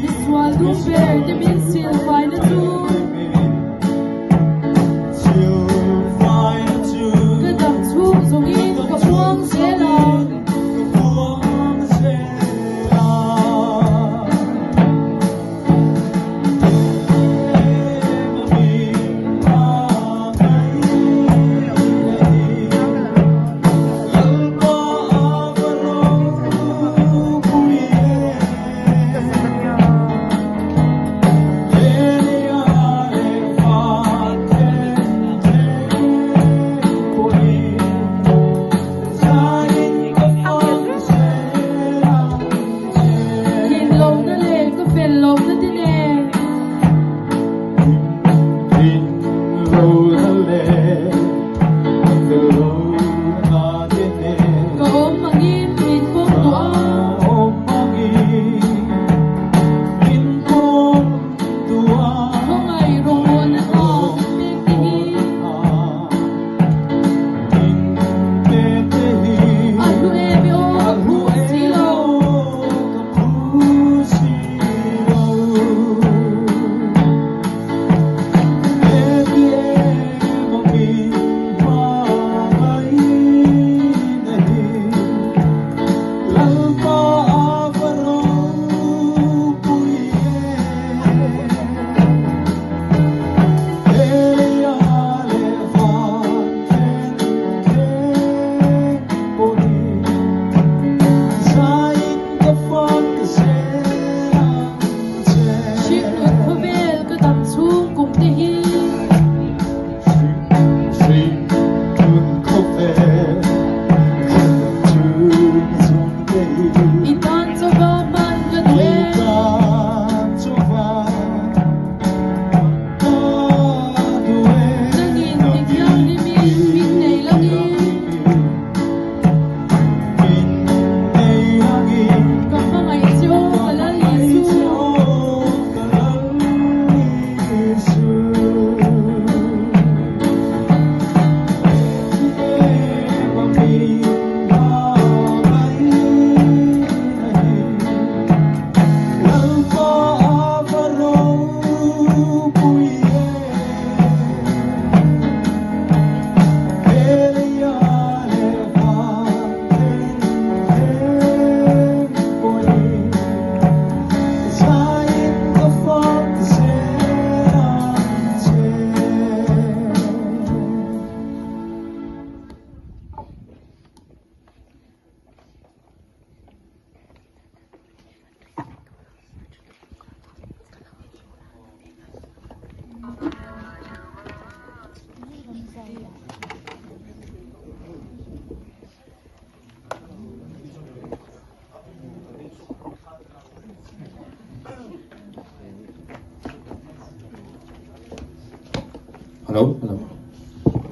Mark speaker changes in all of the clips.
Speaker 1: Misual dum ber te min silfaina chu. Ka dam chhung zawngin ka puang zel ang. Tlin lohna leh ka fel lohna te nen. Ka awm angin min pawm duh a. Khawngaih rawngbawlna hna min pek te hi. A hlu em i aw ka phu si lo. Hringnun khawvel ka dam chhung kum te hi. I tan chauva hman ka duh e. Nangin ti thianghlimin min nei langin. Ka hmangaih che aw ka Lal Isu.
Speaker 2: Hello hello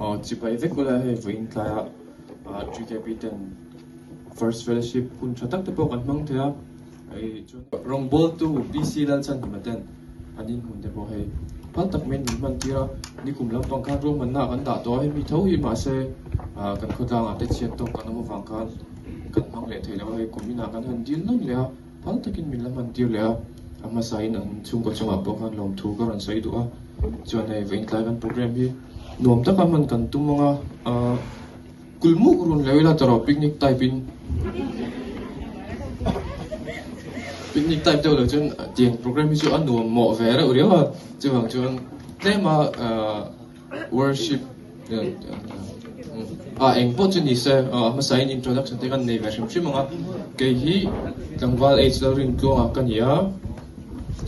Speaker 2: aw chibai vek ula hei vawiin tlaiah ah GKP ten first fellowship hun tha tak te pawh kan hmang thei a hei chuan rawngbawltu PC Lalchhanhima ten an inhmun te pawh hei phal tak maiin min hman tir a nikum lampang khan ruahmanna kan dah tawh a hemi tho hi mahse ah kan khawtlangah te chhiat tawk kan awm avang khan kan hmang leh thei lo a hei kum inah kan han dil nawn leh a phal takin min la hman tir leh a a hmasain an chhungkaw chungah pawh khan lawmthu ka rawn sawi duh a chuan hei vawiin tlai kan program hi nuam taka hman kan tum ang a ah Kulmuk run leh ila tawrh picnic type in picnic type deuh lo chuan tiang program hi chu a nuam mawh ve reuh riau a chuvang chuan tlem a worship ah eng pawh chu ni se a hmasa in introduction te kan nei ve hrim hrim ang a kei hi tlangval age lo rin tluang ah ka ni a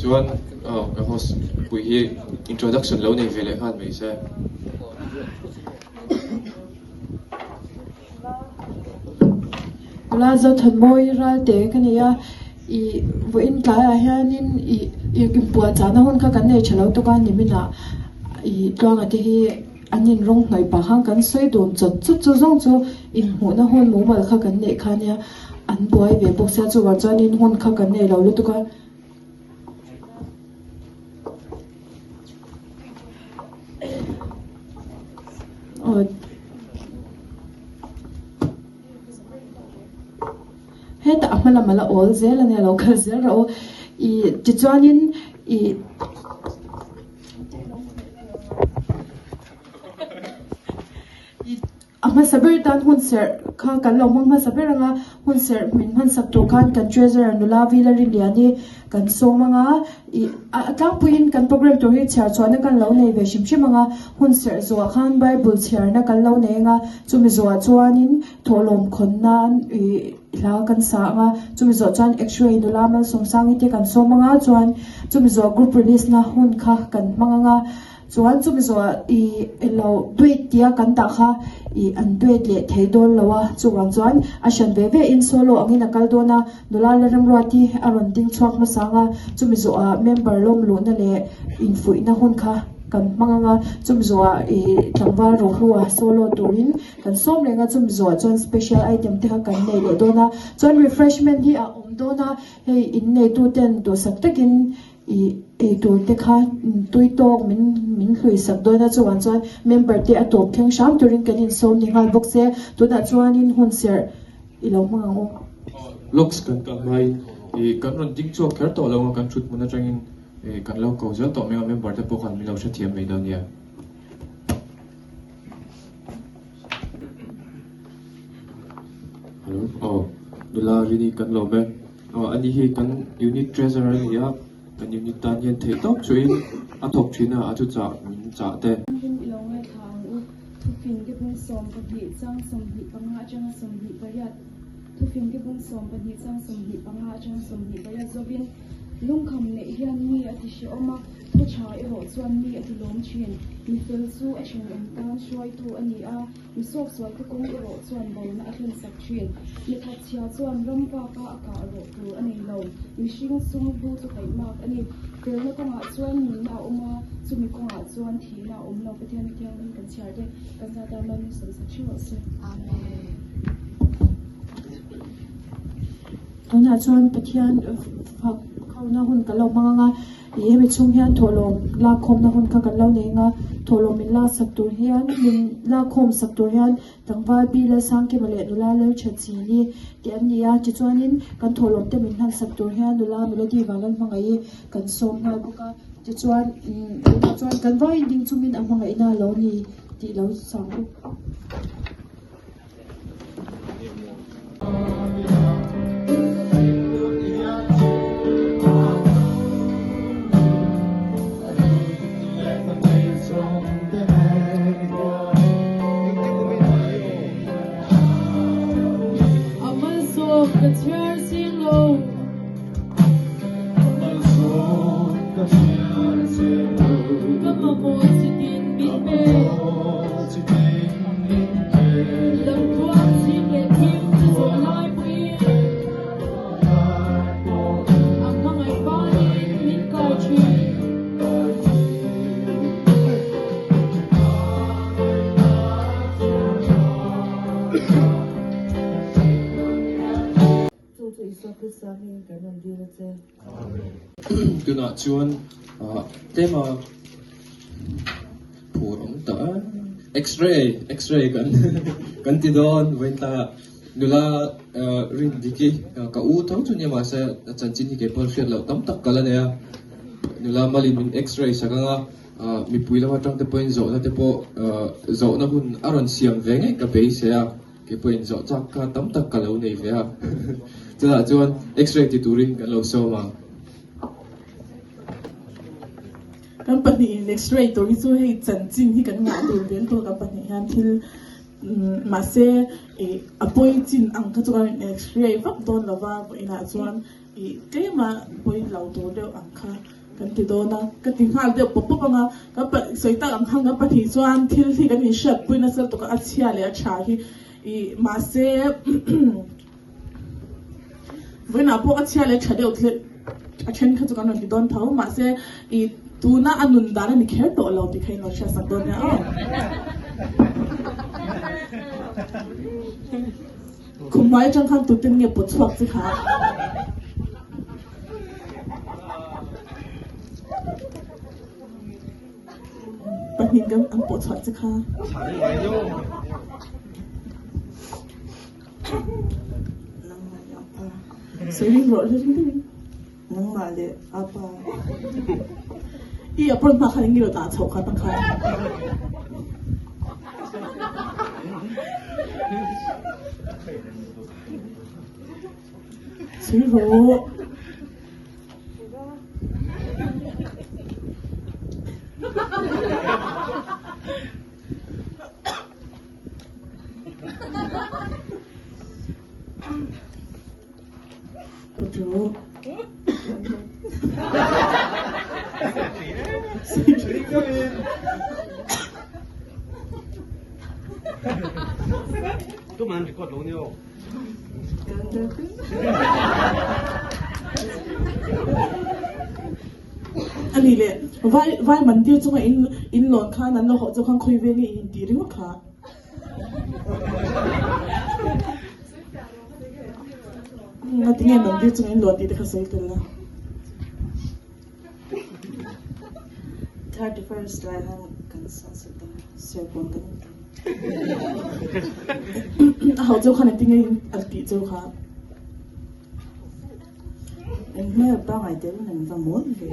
Speaker 2: chuan ka host pui hi introduction lo nei ve leh nghal mai se.
Speaker 1: Nula Zothanmawi Ralte ka nei a, ih vawiin tlaiah hianin ih inpuahchahna hun kha kan nei tha lo tawk a niminah ih tluanga te hi an inrawng hnawih pah khan kan sawi dun chawt chawt chu zawng chu inhmuhna hun mumal kha kan neih kha nia an buai ve bawk sia chuvang chuanin hun kha kan nei lo lutuk a. Hetah a hma lam a la awl zel a nia lo kal zel rawh u. Ih tichuanin ih A hmasa ber tan hun serh kha kan lo hmang hmasa ber ang a, hun serh min hmansak tur khan kan treasurer nula Vila Rinliani kan sawm ang a, ih a tlangpuiin kan program tur hi chhiar chhuahna kan lo nei ve hrim hrim ang a, hun serh zawhah khan Bible chhiarna kan lo nei ang a, chumi zawhah chuanin thawhlawm khawn nan ih hla kan sa ang a, chumi zawh chuan X-ray nula Malsawmsangi te kan sawm ang a, chuan chumi zawh group release na hun kha kan hmang ang a. Chuan chumi zawhah i elo duet tia kan dah kha i an duet leh thei dawn lo a, chuvang chuan a hran ve ve in solo angin a kal dawn a, nula la remruati a rawn ding chhuak hmasa ang a, chumi zawhah member lawm luhna leh infuihna hun kha kan hmang ang a, chumi zawhah i tlangval rohlua solo turin kan sawm reng a, chumi zawhah chuan special item te kha kan nei leh dawn a, chuan refreshment hi a awm dawn a, hei inneituten duhsak takin I ei tur te kha tui tawk min min hlui sak dawn a chuvang chuan member te a tawp thleng hram turin kan insawm ni nghal bawk se tunah chuanin hun serh i lo hmang ang u.
Speaker 2: Locks kan kal hmain i kan rawn ding chhuak kher tawh lo a kan thut hmun atangin i kan lo ko zel tawh mai a member te pawh khan min lo hrethiam mai dawn nia. Hello aw nula Rini kan lawm e. Aw ani hi kan unit treasurer a ni a, kan unit tan hian theih tawp chuhin a thawk thin a, a chu chah min chah te.
Speaker 3: Hun i lo ngaithla ang u. Thufing te bung 12 chang 25 atanga 28 Thufing te bung 12 chang 25 atanga 28 zawin lungkham neih hian mi a ti hrehawm a, thu tha erawh chuan mi a ti lawm thin. Mi fel chu a thenawm tan hruaitu a ni a. Mi suaksualte kawng erawh chuan bona a thlensak thin. Mi thatchhia chuan ram vaka a kah rawh tur a nei lo. Mihring sum hlu chu taihmak a ni. Felna kawngah chuan nunna a awm a, chumi kawngah chuan thihna a awm lo. Pathian hi thianghlim kan chhiar te kan zat a, Malmi sawmsak ṭhin rawh se.
Speaker 1: Amen. Tunah chuan Pathian fak khawna hun kan lo hmang ang a. Ih hemi chhung hian thawhlawm lakkhawmna hun kha kan lo nei ang a, thawhlawm min laksak tur hian min lakkhawm sak tur hian tlangval pi Lalsangkima leh nula Lalthatzini tih an ni a, tichuanin kan thawhlawm te min hlansak tur hian nula Melody Vanlalhmangaih kan sawm nghal bawk a, tichuan tunah chuan kan vaiin ding chungin a hmangaihna a lo ni tih lo sang bawk.
Speaker 4: Chu chu Isua Krista hmingin kan rawn dil a che.
Speaker 2: Tunah chuan tlema phur awm ta a, X-ray, X-ray kan kan ti dawn vawiin tlaiah nula Rindiki ka u tho chu nia mahse a chanchin hi keipawh hriat loh tam tak ka la nei a, nula malin min X-ray sak ang a, mipui lama tang te pawhin zawhna te pawh zawhna hun a rawn siam ve ngei ka beisei a. Kei pawhin zawh chak kha tam tak ka lo nei ve a, chutah chuan x-ray ti turin kan lo sawm ang.
Speaker 5: Kan pahnihin x-ray tur hi chu hei chanchin hi kan ngah dun vel tur kan pahnih hian thil mahse ih a pawi chin ang kha chu kan x-ray vak dawn lo va vawiinah chuan ih tlema pawi lo tur deuh ang kha. Kan ti dawn a, ka ti nghal deuh pawp pawp ang a, kan pa sawi tak ang khan kan pahnih chuan thil hi kan inhriatpui nasa lutuk a, a chhia leh a tha hi ih mahse vawiinah pawh a chhia leh a tha deuh thil a then kha chu kan rawn ti dawn tho mahse ih tuna a nun dan a ni kher tawh lo tih kha in rawn hriatsak dawn nia aw. Khum hmai atang khan tutin nge pawt chhuak chi kha. Pahnih kan an pawh chhuah che kha. Sawi ring rawh ring ring.
Speaker 4: Nangmah leh apa.
Speaker 5: I apron hma khan engilo dah chhoh kha tang khan. Sui rawh. Ani le vai vai mandir chunga in in lawn khan an lo hawh chu khan khawi ve nge in tih ringawt kha. Ngatinge mandir chunga in lawn tih te kha sawi tel la.
Speaker 4: 31st lai khan kan sunset a serkawn kan in tih.
Speaker 5: A hauh cheu khan engtinge a tih cheu kha.
Speaker 4: Eng hmel pangai tel in an va mawl ve.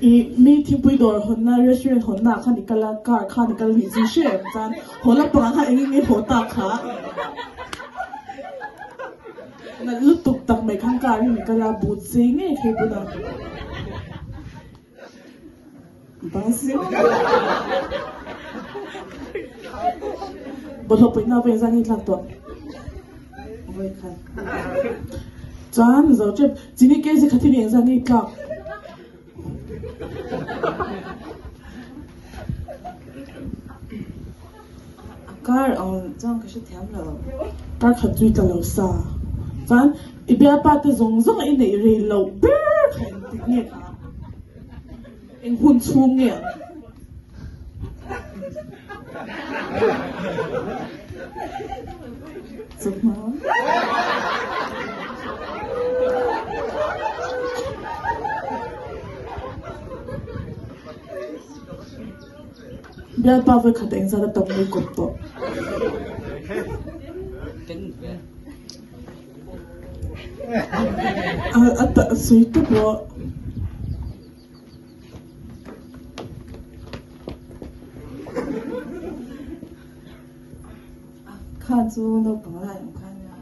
Speaker 5: I mi thingpui dawr hawnna restaurant hawnna ah khan i kal a car khan i kal nih chu hre em chuan haw lampangah khan engin nge haw tak kha nalh lutuk tak mai khan car in i kal a but zei ngei phei bun a. Bawlhhlawh pawihna pawh inzan hi thlak tawh.
Speaker 4: Vawikhat.
Speaker 5: Chuan zo tep chini kg khat hi engzat nge tlak?
Speaker 4: A kar ang chuan ka hrethiam lo.
Speaker 5: Kar khat chu i tla lo sa. Chuan i bialpa te zawng zawng a i neih rei loh ber kha engtik nge kha? Eng hun chhung nge ang?
Speaker 4: Chawhma.
Speaker 5: Bialpa vawikhat engzat a tam mai kawp tawh. A ta sawi tawp rawh.
Speaker 4: Kha chu naupang lai ang kha nia.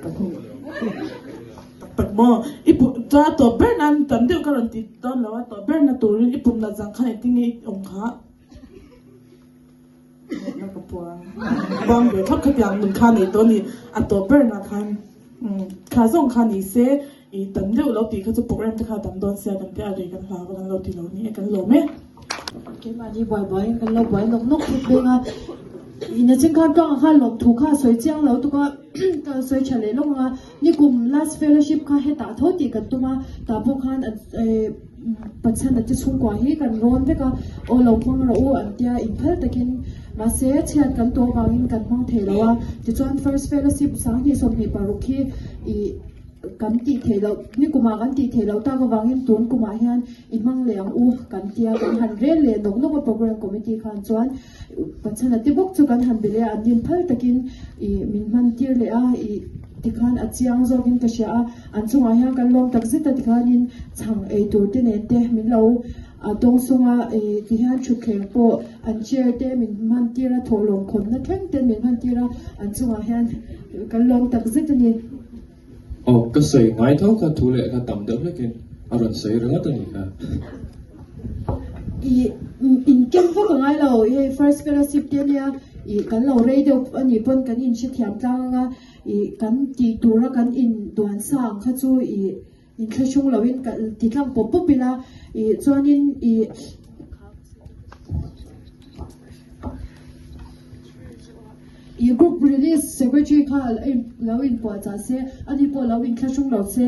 Speaker 5: Tak tak maw? I pu chuan tawp ber nan tam deuh ka rawn ti dawn lo a, tawp ber na turin i pum nat zang khan engtin nge i awm kha?
Speaker 4: Natna ka puang.
Speaker 5: Puang ve thlap khatiang nun kha nei tawh a ni. A tawp ber na khan kha zawng kha ni se i tam deuh lo tih kha chu program te kha a tam dawn sia kan tia rei kan hlau a kan lo ti lo ni e kan lawm e.
Speaker 1: Keimahni buai buaiin kan lo buai nawk nawk thut veng a, ina cheng khan tluanga kha lawmthu kha a sawi chiang lo tuk a, ka sawi tha leh lawk ang a, nikum last fellowship kha hetah tho tih kan tum a, tah pawh khan Pathian a ti chhungkua hi kan rawn vek a, aw lo hmang rawh u an tia inphal takin mahse chhiat kan tuah avangin kan hmang thei lo a, tichuan first fellowship 2026 hi ih kan tih theih loh nikumah kan tih theih loh tak avangin tun kumah hian i hmang leh ang u kan tia kan han rel leh nawk nawk a program committee khan chuan Pathian a ti bawk chu kan han be leh a an inphal takin ih min hman tir leh a ih Tikhan a chiang zawkin ka hria a, an chungah hian kan lawm tak zet a tikhanin chhang ei tur te nen te min lo dawng sung a, tihian thutthleng pawh an chair te min hman tir a, thawhlawm khawnna thleng ten min hman tir a, an chungah hian kan lawm tak zet a ni.
Speaker 2: Aw, ka sawi ngai tho kha thu leh kha tam deuh hlekin a rawn sawi ringawt a ni kha.
Speaker 1: I inkem vak a ngai lo, hei first fellowship te ania, i kan lo rei deuh a nih pawn kan inhrethiam tlang anga, I kan tih tura kan in duan sa ang kha chu i inthlahrung loin ka ti tlang pawp pawp ila i chuanin i i group release secretary kha lo inpuahchah se ani pawh lo inthlahrung lo se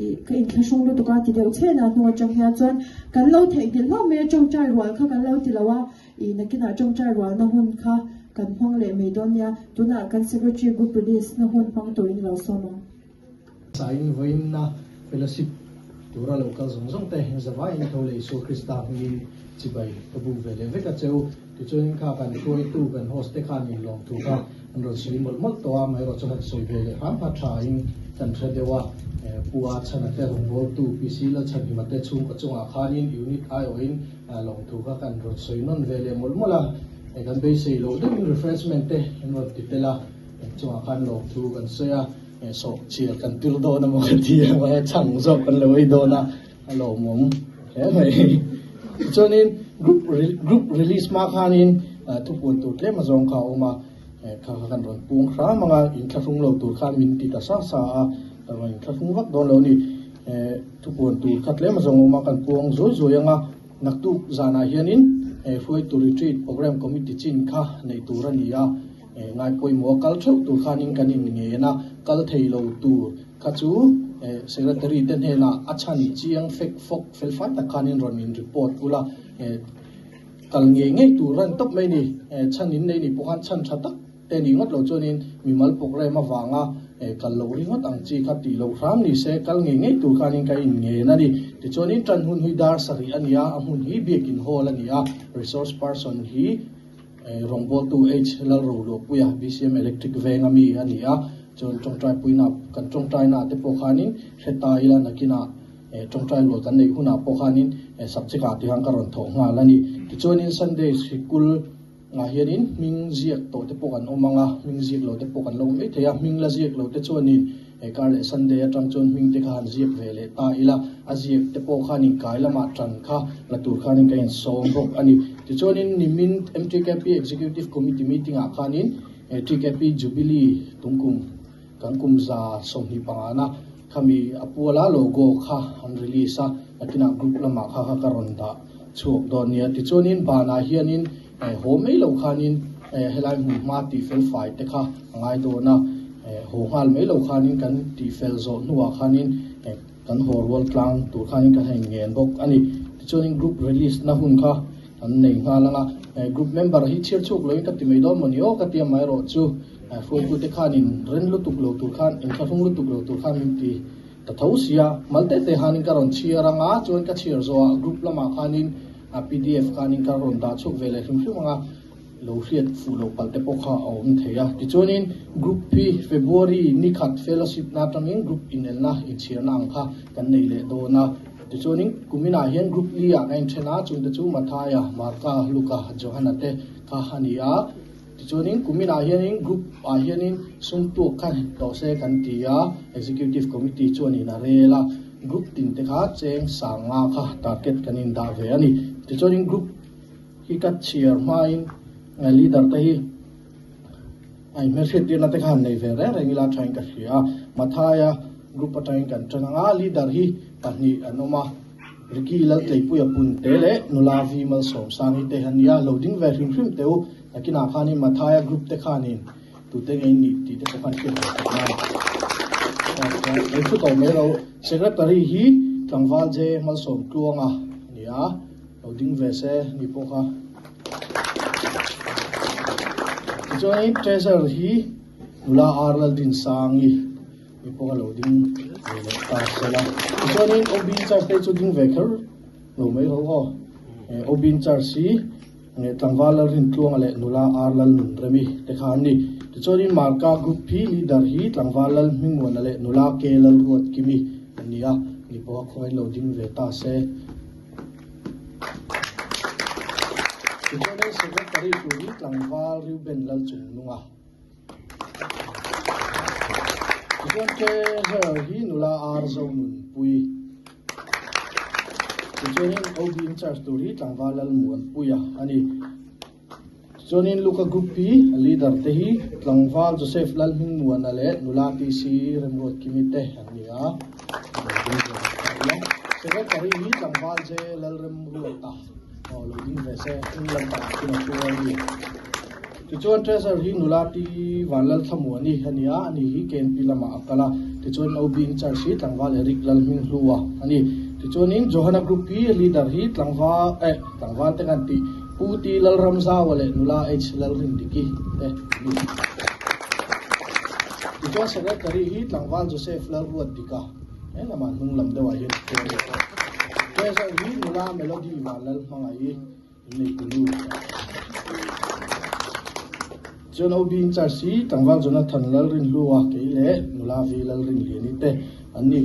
Speaker 1: i ka inthlahrung lutuk a ti deuh chhen a hnung atang hian chuan kan lo theihnghilh hlauh mai a tawngtai rual kha kan lo ti lo a. I nakinah tawngtai rualna hun kha kan hmang leh mai dawn nia, tunah kan Secretary Group Release na hun hmang turin i lo sawm ang.
Speaker 6: Sain vawiinna fellowship tura lo kal zawng zawng te zavaiin tho leh Isua Krista hmingin chibai ka buk ve leh vek a cheu. Tichuanin kha kan hruaitu kan host te khan in lawmthu kha an rawn sawi mawlh mawlh tawh a, amaherawh chu han sawi ve leh hram kha thain kan hre deuh a. Pu A Chhana te rawngbawltu PC Lalchhanhima te chhungkaw chungah khanin unit aiawhin lawmthu kha kan rawn sawi nawn ve leh mawlh mawlh a. Kan beisei loh deuhin refreshment te an rawn ti tel a, chungah khan lawmthu kan sawi a. Sawh chiar kan tir dawn a maw ka ti a, mahse chhang zawk kan lo ei dawn a, a lawmawm hle mai. Tichuanin group group release hma khanin thupuan tur tlem a zawng kha a awm a, kha kha kan rawn pung hram ang a, inthlahrung lo tur khan min ti ta sa sa a, kan rawn inthlahrung vak dawn lo a ni. Thupuan tur kha tlem a zawng a awm a, kan puang zuai zuai ang a, naktuk zanah hianin hruaitu retreat programme committee chin kha neih tur a ni a. Ngai pawimawh a kal theuh tur khanin kan in ngen a, kal thei lo tur kha chu Secretary te hnenah a chhan chiang fek fawk fel fai tak khanin rawn in report ula, kal ngei ngei tur ran tawp mai ni. Chhan in nei nih pawh khan chhan tha tak te nih ngawt lo chuanin mimal programme avanga kal loh ringawt ang chi kha tih loh hram ni se, kal ngei ngei tur khanin ka in ngen a ni. Tichuanin tan hun hi dar sarih a ni a, a hmun hi Biakin Hall a ni a, resource person hi Rawngbawltu H. Lalroluahpuia, BCM Electric venga mi a ni a, chuan tawngtaipuina kan tawngtaina te pawh khanin hre ta ila nakinah tawngtai rual kan neih hunah pawh khanin subject ah tikhan ka rawn thawh nghal a ni. Tichuanin Sunday sikul ah hianin hming ziak tawh te pawh kan awm ang a, hming ziak lo te pawh kan lo awm mai thei a, hming la ziak lo te chuanin He kar leh Sunday atang chuan hming te kha han ziak ve leh ta ila, a ziak te pawh khan inkai lamah tan kha la tur khanin ka insawm bawk a ni. Tichuanin nimin MTKP Executive Committee meeting ah khanin TKP Jubilee tungkum kan kum 25 na khami a puala logo kha an release a, nakinah group lamah kha kha ka rawn dah chhuak dawn nia. Tichuanin banah hianin Haw mai lo khanin helai hmun hma tihfel fai te kha a ngai dawn a, haw nghal mai lo khanin kan tihfel zawh hnuah khanin kan haw rual tlang tur khanin kan han ngen bawk a ni. Tichuanin group release na hun kha kan nei nghal ang a, group member hi chhiar chhuk loin ka ti mai dawn maw ni aw ka ti a, amaherawh chu hruaitute khanin ren lutuk lo tur khan inthlahrung lutuk lo tur khan min ti ta tho sia, mal te te khanin ka rawn chhiar ang a, chuan ka chhiar zawhah group lamah khanin A pdf khanin ka rawn dah chhuak ve leh hrim hrim ang a, lo hriat fuh loh palh te pawh kha a awm thei a. Tichuanin Group hi February ni khat fellowship na atangin group inelna inchhirna ang kha kan nei leh dawn a. Tichuanin kuminah hian Group li ah kan inthen a, chungte chu Mathaia, Marka, Luka, Johana te kha a ni a. Tichuanin kuminah hianin group ah hianin sum tuak kha tawh se kan ti a, Executive Committee chuanin a rel a, group tin te kha cheng sanga kha target kan indah ve a ni. Tichuanin group hi ka chhiar hmain leader te hi a inhmelhriat tirna te kha han nei ve reng reng ila thain ka hria a, Mathaia group atangin kan tan ang a, leader hi pahnih an awm a. Ricky Laltleipuia Punte leh Nula Vi Malsawmsangi te an nia, lo ding ve hrim hrim teh u, nakinah khanin Mathaia group te khanin tute nge in nih tih te pawh khan hriat ve theih nan. Lo thu tawh mai lo, Secretary hi Tlangval J Malsawmtluanga a ni a, lo ding ve se ni pawh kha. Tichuanin Treasurer hi Nula R Laldinsangi. Mi pawh a lo ding ve leh ta sela. Tichuanin OB in-charge te chu ding ve kher lo mai ho aw. OB in-charge hi tlangval Lalrintluanga leh nula R Lalnunremi te kha an ni. Tichuanin Marka group hi leader hi tlangval Lalhmingmuana leh nula K Lalruatkimi an ni a, mi pawh a khawiin lo ding ve ta se. Tichuanin secretary tur hi tlangval Reuben Lalchungnunga. Tichuan Treasurer hi nula Ar Zonunpui. Tichuanin OB in charge tur hi Tlangval Lalmuanpuia a ni. Tichuanin Luka Group hi a leader te hi Tlangval Joseph Lalhmingmuana leh nula TC Remruatkimi te an ni a. Secretary hi Tlangval J Lalremruata aw lo ding ve se England ah khin a thu a ni. Tichuan Treasurer hi nula Pi Vanlalthlamuani a ni a, ani hi KNP lamah a kal a. Tichuan OB in charge hi tlangval Eric Lalhminghlua a ni. Tichuanin Johana Group hi leader hi tlangval eh tlangval te kan tih Pu T Lalramzaua leh nula H Lalrindiki te an ni. Tichuan Secretary hi tlangval Joseph Lalruatdika he lamah hnung lam deuhah hian thu a ni a. Treasurer hi nula Melody Vanlalhmangaih inneitu nu. Chuan OB in charge hi tlangval Jonathan Lalrinhlua kei leh nula V Lalrinliani te an ni.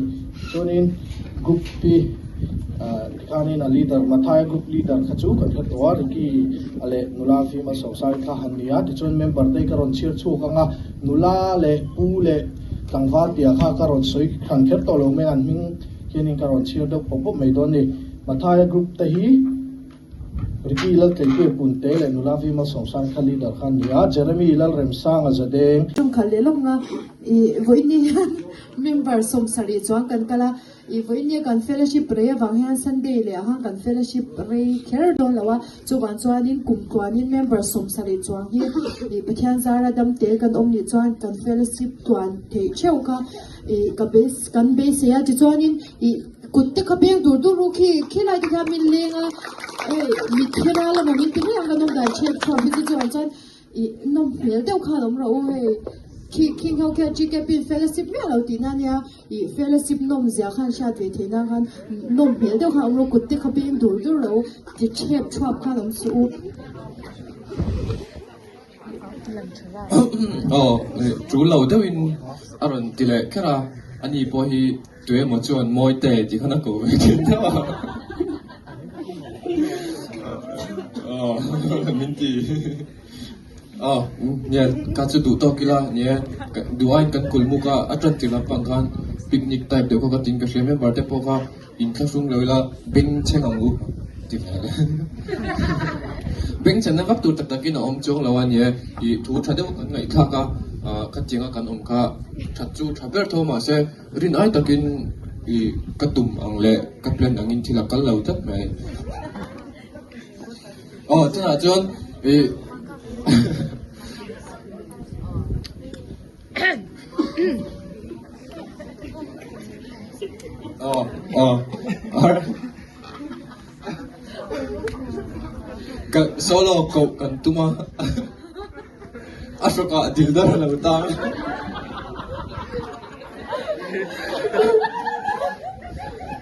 Speaker 6: Chuanin group hi tikhanin a leader Mathai group leader kha chu kan hre tawh a, Ricky a leh nula V Malsawmsai kha han ni a. Tichuan member te ka rawn chhiar chhuak ang a, nula leh pu leh tlangval tia kha ka rawn sawi hran kher tawh lo mai a, an hming hianin ka rawn chhiar deuh pawp pawp mai dawn a ni. Mathai group te hi. Ricky Laltleipuia Punte leh nula V Malsawmsang kha leader kha an ni a, Jeremy Lalremsanga Zadeng.
Speaker 1: Tawngkhat leh lawk nga i vawiin hian member 70 chuan kan kal a, i vawiin kan fellowship rei avang hian Sunday leh ah khan kan fellowship rei kher dawn lo a, chuvang chuanin kum tluanin member 70 chuang hi i Pathian zara dam te kan awm nih chuan kan fellowship tluan theih theuh kha i ka kan beisei a, tichuanin i. Kut te kha peng dur dur ru khi, khi lai te khian min leng a, hei mitthi ral emaw min ti mai ang kan awm dan chhiat chhuak hi chu chuan chuan ih nawm hmel deuh khan awm rawh u hei khi khing ho khian GKP in fellowship miah lo tihna ania ih fellowship nawm zia khan hriat ve theih nan khan nawm hmel deuh khan awm rawh u kut te kha peng dur dur lo ti chhep chhuap khan awm suh u.
Speaker 2: Aw tul lo deuhin a rawn ti leh kher a, ani pawh hi tuemaw chuan Mawite tih khan a ko ve thin deuh a. Aw min ti aw nia ka chu duh tawk ila nia duhaiin kan kul muk a, a tan tir lampang khan picnic type deuh kha ka tin ka hria member te pawh kha Inthlahrung lo ila bengchheng ang u ti ve le. Bengchhenna vak tur tak takin a awm chuang lo a nia, ih thu tha deuh kan ngaihthlak a, khatianga kan awm kha that chu tha ber tho mahse rin ai takin ih ka tum ang leh ka plan angin thil a kal lo tlat mai. Aw chutah chuan ih Aw aw Ka solo koh kan tum a a hrawkah dil dar a lo tang.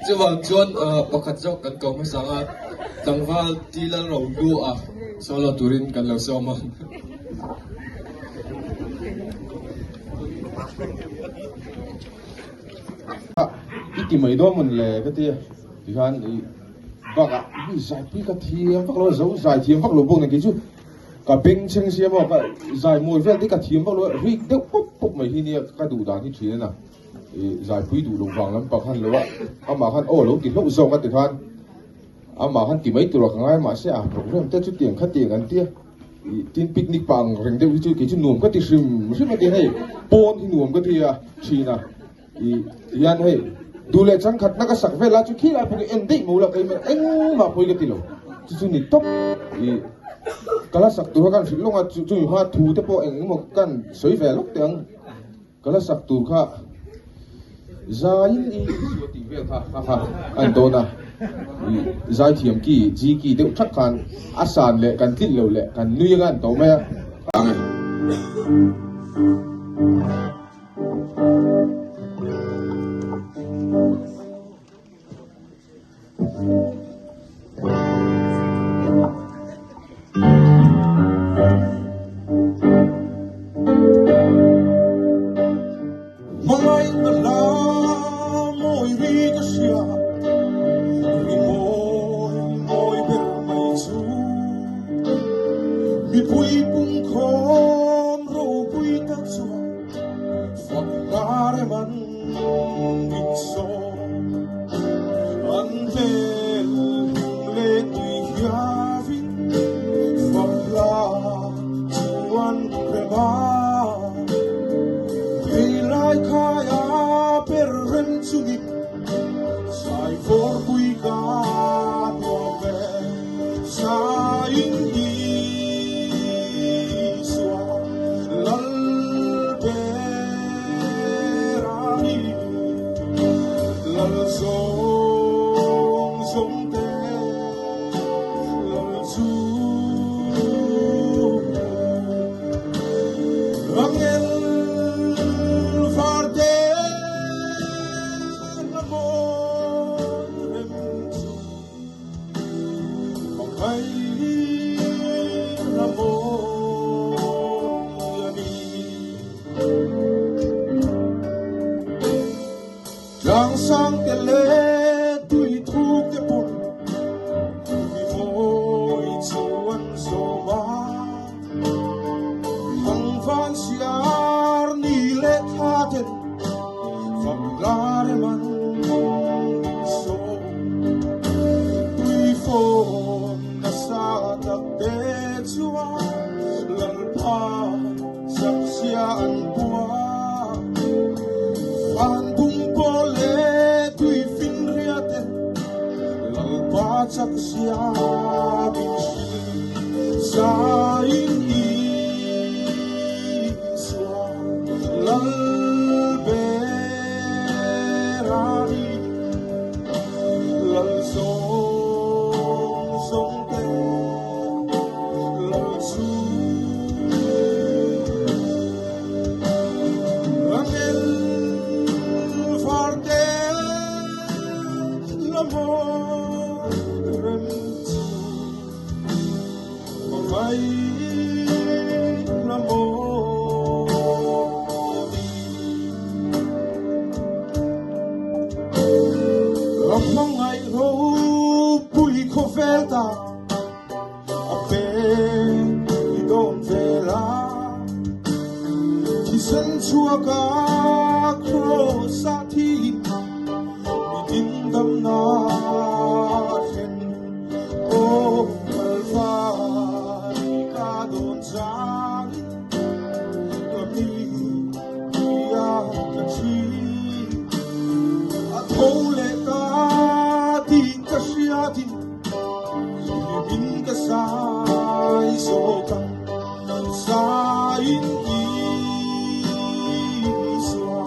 Speaker 2: Chuvang chuan pakhat zawk kan ko hmasa a, tlangval ti lal ro lu a solo turin kan lo sawm a.
Speaker 7: I ti mai dawn mawn le ka ti tikhan i bakah mi zaipui ka thiam vak lo a zo zai thiam vak lo bawk nen kei chu ka beng chheng sia maw ka zai mawi vel te ka thiam vak lo a rik deuh pawp pawp mai hi nia ka duh dan hi thin a na i zaipui duh loh vang lampang khan lo a amah khan aw lo ti hlauh zawk a tikhan amah khan ti mai tur a ka ngai mahse a program te chutiang khatiang an tia. Tin picnic pah ang reng deuh hi chu kei chu nuam ka ti hrim hrim a ti hei pawn hi nuam ka ti a thin a i hian hei duh leh changkhat na ka sak vel a chu khi lai pawh khi en daih mo la keimah engmah pawh hi ka ti lo chu chu ni tawp i ka la sak tur kha kan hrilh lawng a chu chumi hma thu te pawh eng engemaw kan sawi ve lawk teh ang ka la sak tur kha zaiin i suah tih vel kha ha ha an dawn a i zaithiam ki ji ki deuh thak khan a san leh kan tlin lo leh kan nui anga an to mai a ang e. Tlang sang te leh tui thuk te pawh mi mawi chu an zawm a. Thangvan siar ni leh thla ten fak lar em an sawm. Tui fawn nasa tak te chuan Lalpa chakzia an pua. Van bung pawl leh tui finria te Lalpa chakzia min hrilh. Zaiin Isua Lal ber a ni. Lal zawng zawng te Lal chu Angel varte la mawi rem chu Hmangaih la mawi. A hmangaih ropui khawvel ta a pe i dawn vel a, thisen chhuak a kraws ah thi mi dindamna thlen aw Kalvari ka dawn changin ka mi tia ka thi a tho leh ta tih ka hriatin Hlimin ka sai zawk a, saiin Isua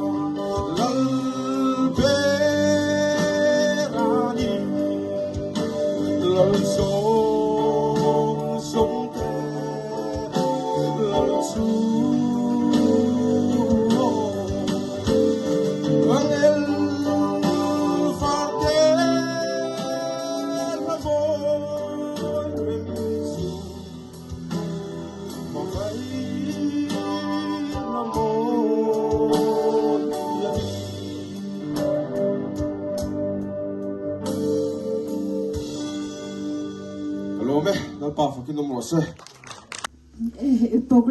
Speaker 7: Lal ber a ni. Lal zawng zawng te Lal chu Angel var te. Ka lawm e, Lalpa fakin awm rawh se.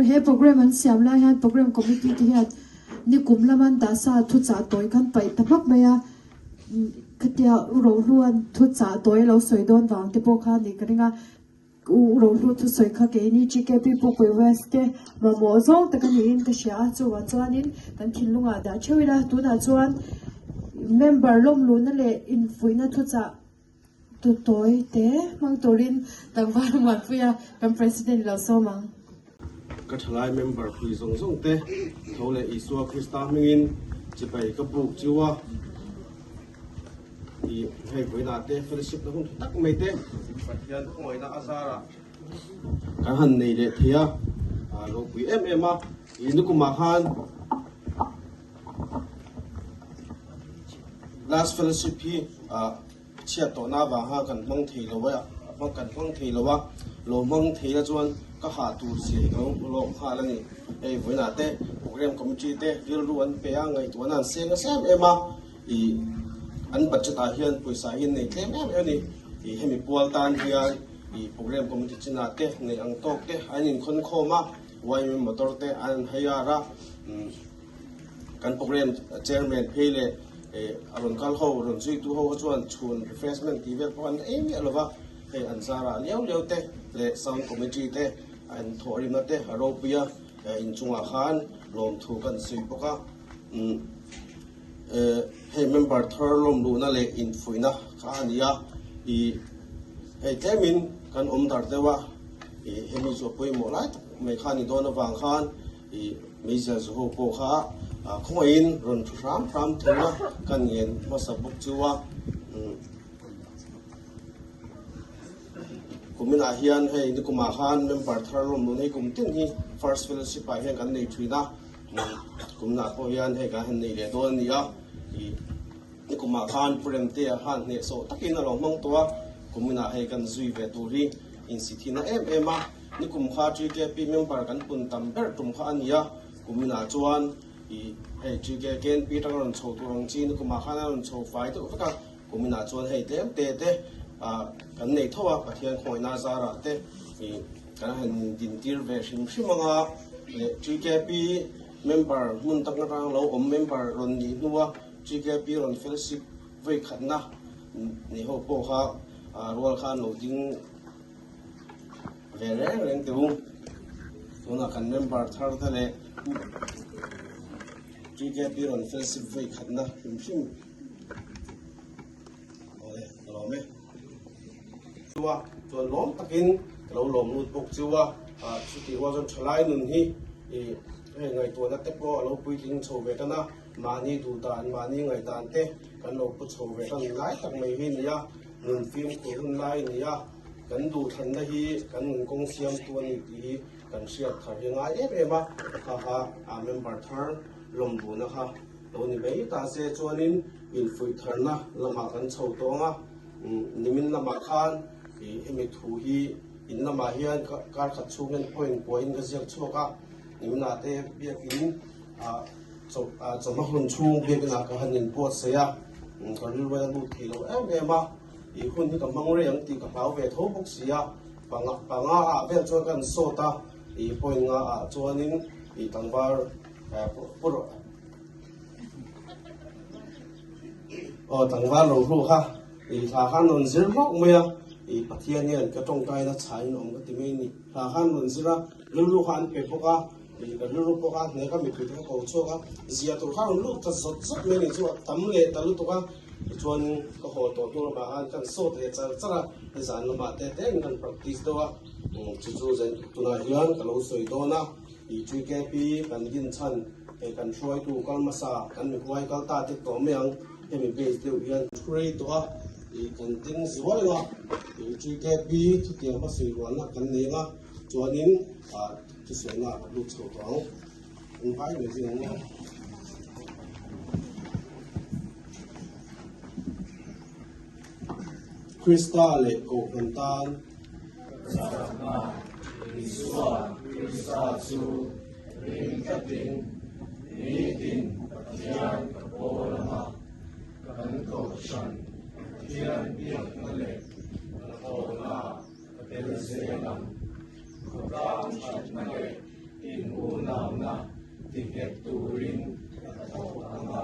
Speaker 1: He program an siam lai hian program committee te hian nikum lama an dah sa thuchah tawi khan paih ta hmak mai a. Khatia U Rohluan thu chah tawi a lo sawi dawn vang te pawh kha a nih ka ring a, U Rohlu thusawi kha keini GKP Pukpui West te mamawh zawng tak a niin ka hria a, chuvang chuanin kan thinlungah dah theuh ila, tunah chuan member lawmluhna leh infuihna thuchah tu tawi te hmang turin tlangval Muanpuia kan President lo sawm ang.
Speaker 8: Ka thalai member pui zawng zawng te tho leh Isua Krista hmingin chibai ka buk chiu a, i hei vawiinah te fellowship na hun tha tak mai te Pathian khawngaihna a zarah kan han nei leh thei a, ropui em em a, i nukumah khan last fellowship hi Chhiat tawhna avanga kan hmang thei lo a, kan hmang thei lo a, lo hmang thei la chuan ka hah tur zia hi ka lo hmu lawk nghal a ni. Hei vawiinah te program committee te rilru an pe a, ngaihtuahna an seng nasa em em a, ih an budget ah hian pawisa hi an nei tlem em em a ni. Ih hemi pual tan hian ih program committee chinah te neih ang tawk te an inkhawn khawm a, YMM motor te an hire a, umm. Kan program chairman phei leh a rawn kal ho, rawn zuitu ho kha chuan chhun refreshment tih vel pawh an ei miah lova, hei an zarah liau liau te leh sound committee te an thawhrimna te a ropui a, inchungah khan lawmthu kan sawi bawk a. Hei member thar lawmluhna leh infuihna kha a ni a, ih hei tlemin kan awm dar deuh a, ih hemi chu a pawimawh lai tak mai kha a ni dawn avang khan I meizial zu ho pawh kha khawngaihin rawn thu hram hram thei a, kan ngen hmasa bawk chu a. Kuminah hian hei nikumah khan member thar lawm lun hei kum tin hi First Fellowship ah hian kan nei thin a, kuminah pawh hian hei kan han nei leh dawn a ni a. Nikumah khan Pu Remtea khan hnehsawh takin a lo hmang tawh a, kuminah hei kan zui ve tur hi insithina em em a. Nikum kha TKP member kan pun tam ber tum kha a ni a, kuminah chuan I hei GK KNP atanga rawn chho tur ang chi nikumah khan a rawn chho fai deuh vek a, kuminah chuan hei tlem te te ah kan nei tho a, Pathian khawngaihna zarah te i kan han dintir ve hrim hrim ang a, leh GKP member hmun tak atang lo awm member rawn nih hnua GKP rawn fellowship vawi khatna nei ho pawh kha rual khan lo ding Ve reng reng teh u. Tunah kan member thar te leh GKP rawn fellowship vawi khatna hrim hrim. Awle, ka lawm e. Chua, chuan lawm takin ka lo lawm lut bawk chu a. Chutih rual chuan thalai nun hi i hei ngaihtuahna te pawh a lo puitling chho ve tan a, mahni duh dan, mahni ngaihdan te kan lo pu chho ve tan lai tak mai hi a ni a, nun fimkhur hun lai a ni a. Kan duhthlanna hi kan nun kawng siamtu a ni tih hi kan hriat thar hi a ngai em em a, kha kha a member thar lawmduna kha lo ni mai ta se chuanin infuih tharna lamah kan chho tawng a, nimin lamah khan ih hemi thu hi in lamah hian kar khat chhung hian point kuahin ka ziak chhuak a, niminah te biakin ah chawhma hun chhung biakinah ka han inbuatsaih a, ka rilru a lut thei lo em em a. I hun hi ka hmang rei ang tih ka hlau ve tho bawk si a, panga panga ah vel chuan ka han sawt a, i point nga ah chuanin i tlangval pur aw tlangval lo hlu kha i thla khan rawn zir hlawk mai a, i Pathian hian ka tawngtaina chhain awm ka ti mai a ni, thla khan rawn zir a, rilru kha an pe bawk a, i ka rilru pawh kha hne ka mittui te kha ko chhuak a, zia tur kha rawn lut ta zawt zawt mai a ni chu a tam leh ta lutuk a. Tichuan ka haw tawh hnu lamah khan kan sawt leh char char a, nizan lamah te te in kan practice deuh a, chu chu tunah hian ka lo sawi dawn a, i GKP kan din chhan hei kan hruaitu kal hmasa kan mihuai kal ta te tawh mai ang, hemi base deuh hian thu rei tawh a, i kan ding zual eng a, i GKP thutiang hmasui rualna kan nei ang a, chuanin thusawina a lut chho tawh ang. An vai mai zing ang a. Krista leh Kohhran tan.
Speaker 9: Chakna, Isua Krista chu ring tlatin nitin Pathian ka pawl ang a, kan Kohhran Pathian biakna leh hnathawhna ka tel zel ang. Khawtlang thatna leh inhunauna tinghet turin ka thawk ang a,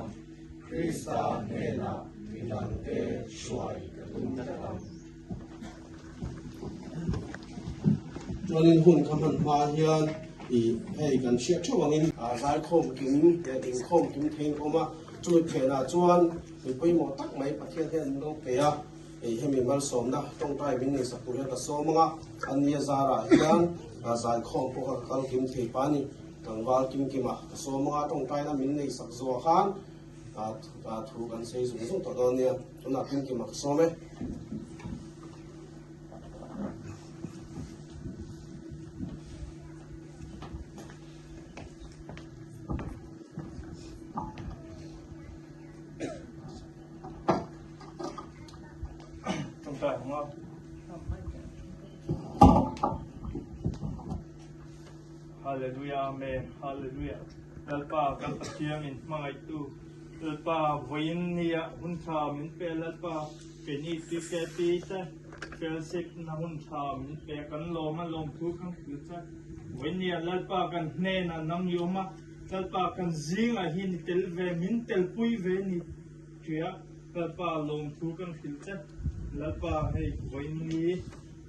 Speaker 9: Krista hnenah midangte hruai ka tum tlat ang.
Speaker 8: Chuanin hun ka hman hma hian i hei kan hriat theuh angin zaikhawm kim leh inkhawm kim theiin ka awm a, chumi phenah chuan mi pawimawh tak mai Pathian hian min lo pe a. Hei hemi malsawmna tawngtai min nei sak tur hian ka sawm ang a, a nia zarah hian zaikhawm pawh kha ka kal kim thei pa a ni. Tlangval kim kima ka sawm ang a, tawngtaina min nei sak zawh khan thu kan sei zung zung tawh dawn nia. Tunah kim kima ka sawm e.
Speaker 10: Hallelujah Amen Hallelujah Lalpa kan Pathian in hmangaihtu Lalpa vawiin nia hun tha min pe Lalpa keini TKP te fellowship na hun tha min pe kan lawm a lawmthu kan hrilh che vawiin nia Lalpa kan hnenah nang i awm a Lalpa kan zingah hi ni tel ve min telpui ve ni Tia Lalpa lawmthu kan hrilh che. Lalpa hei vawiin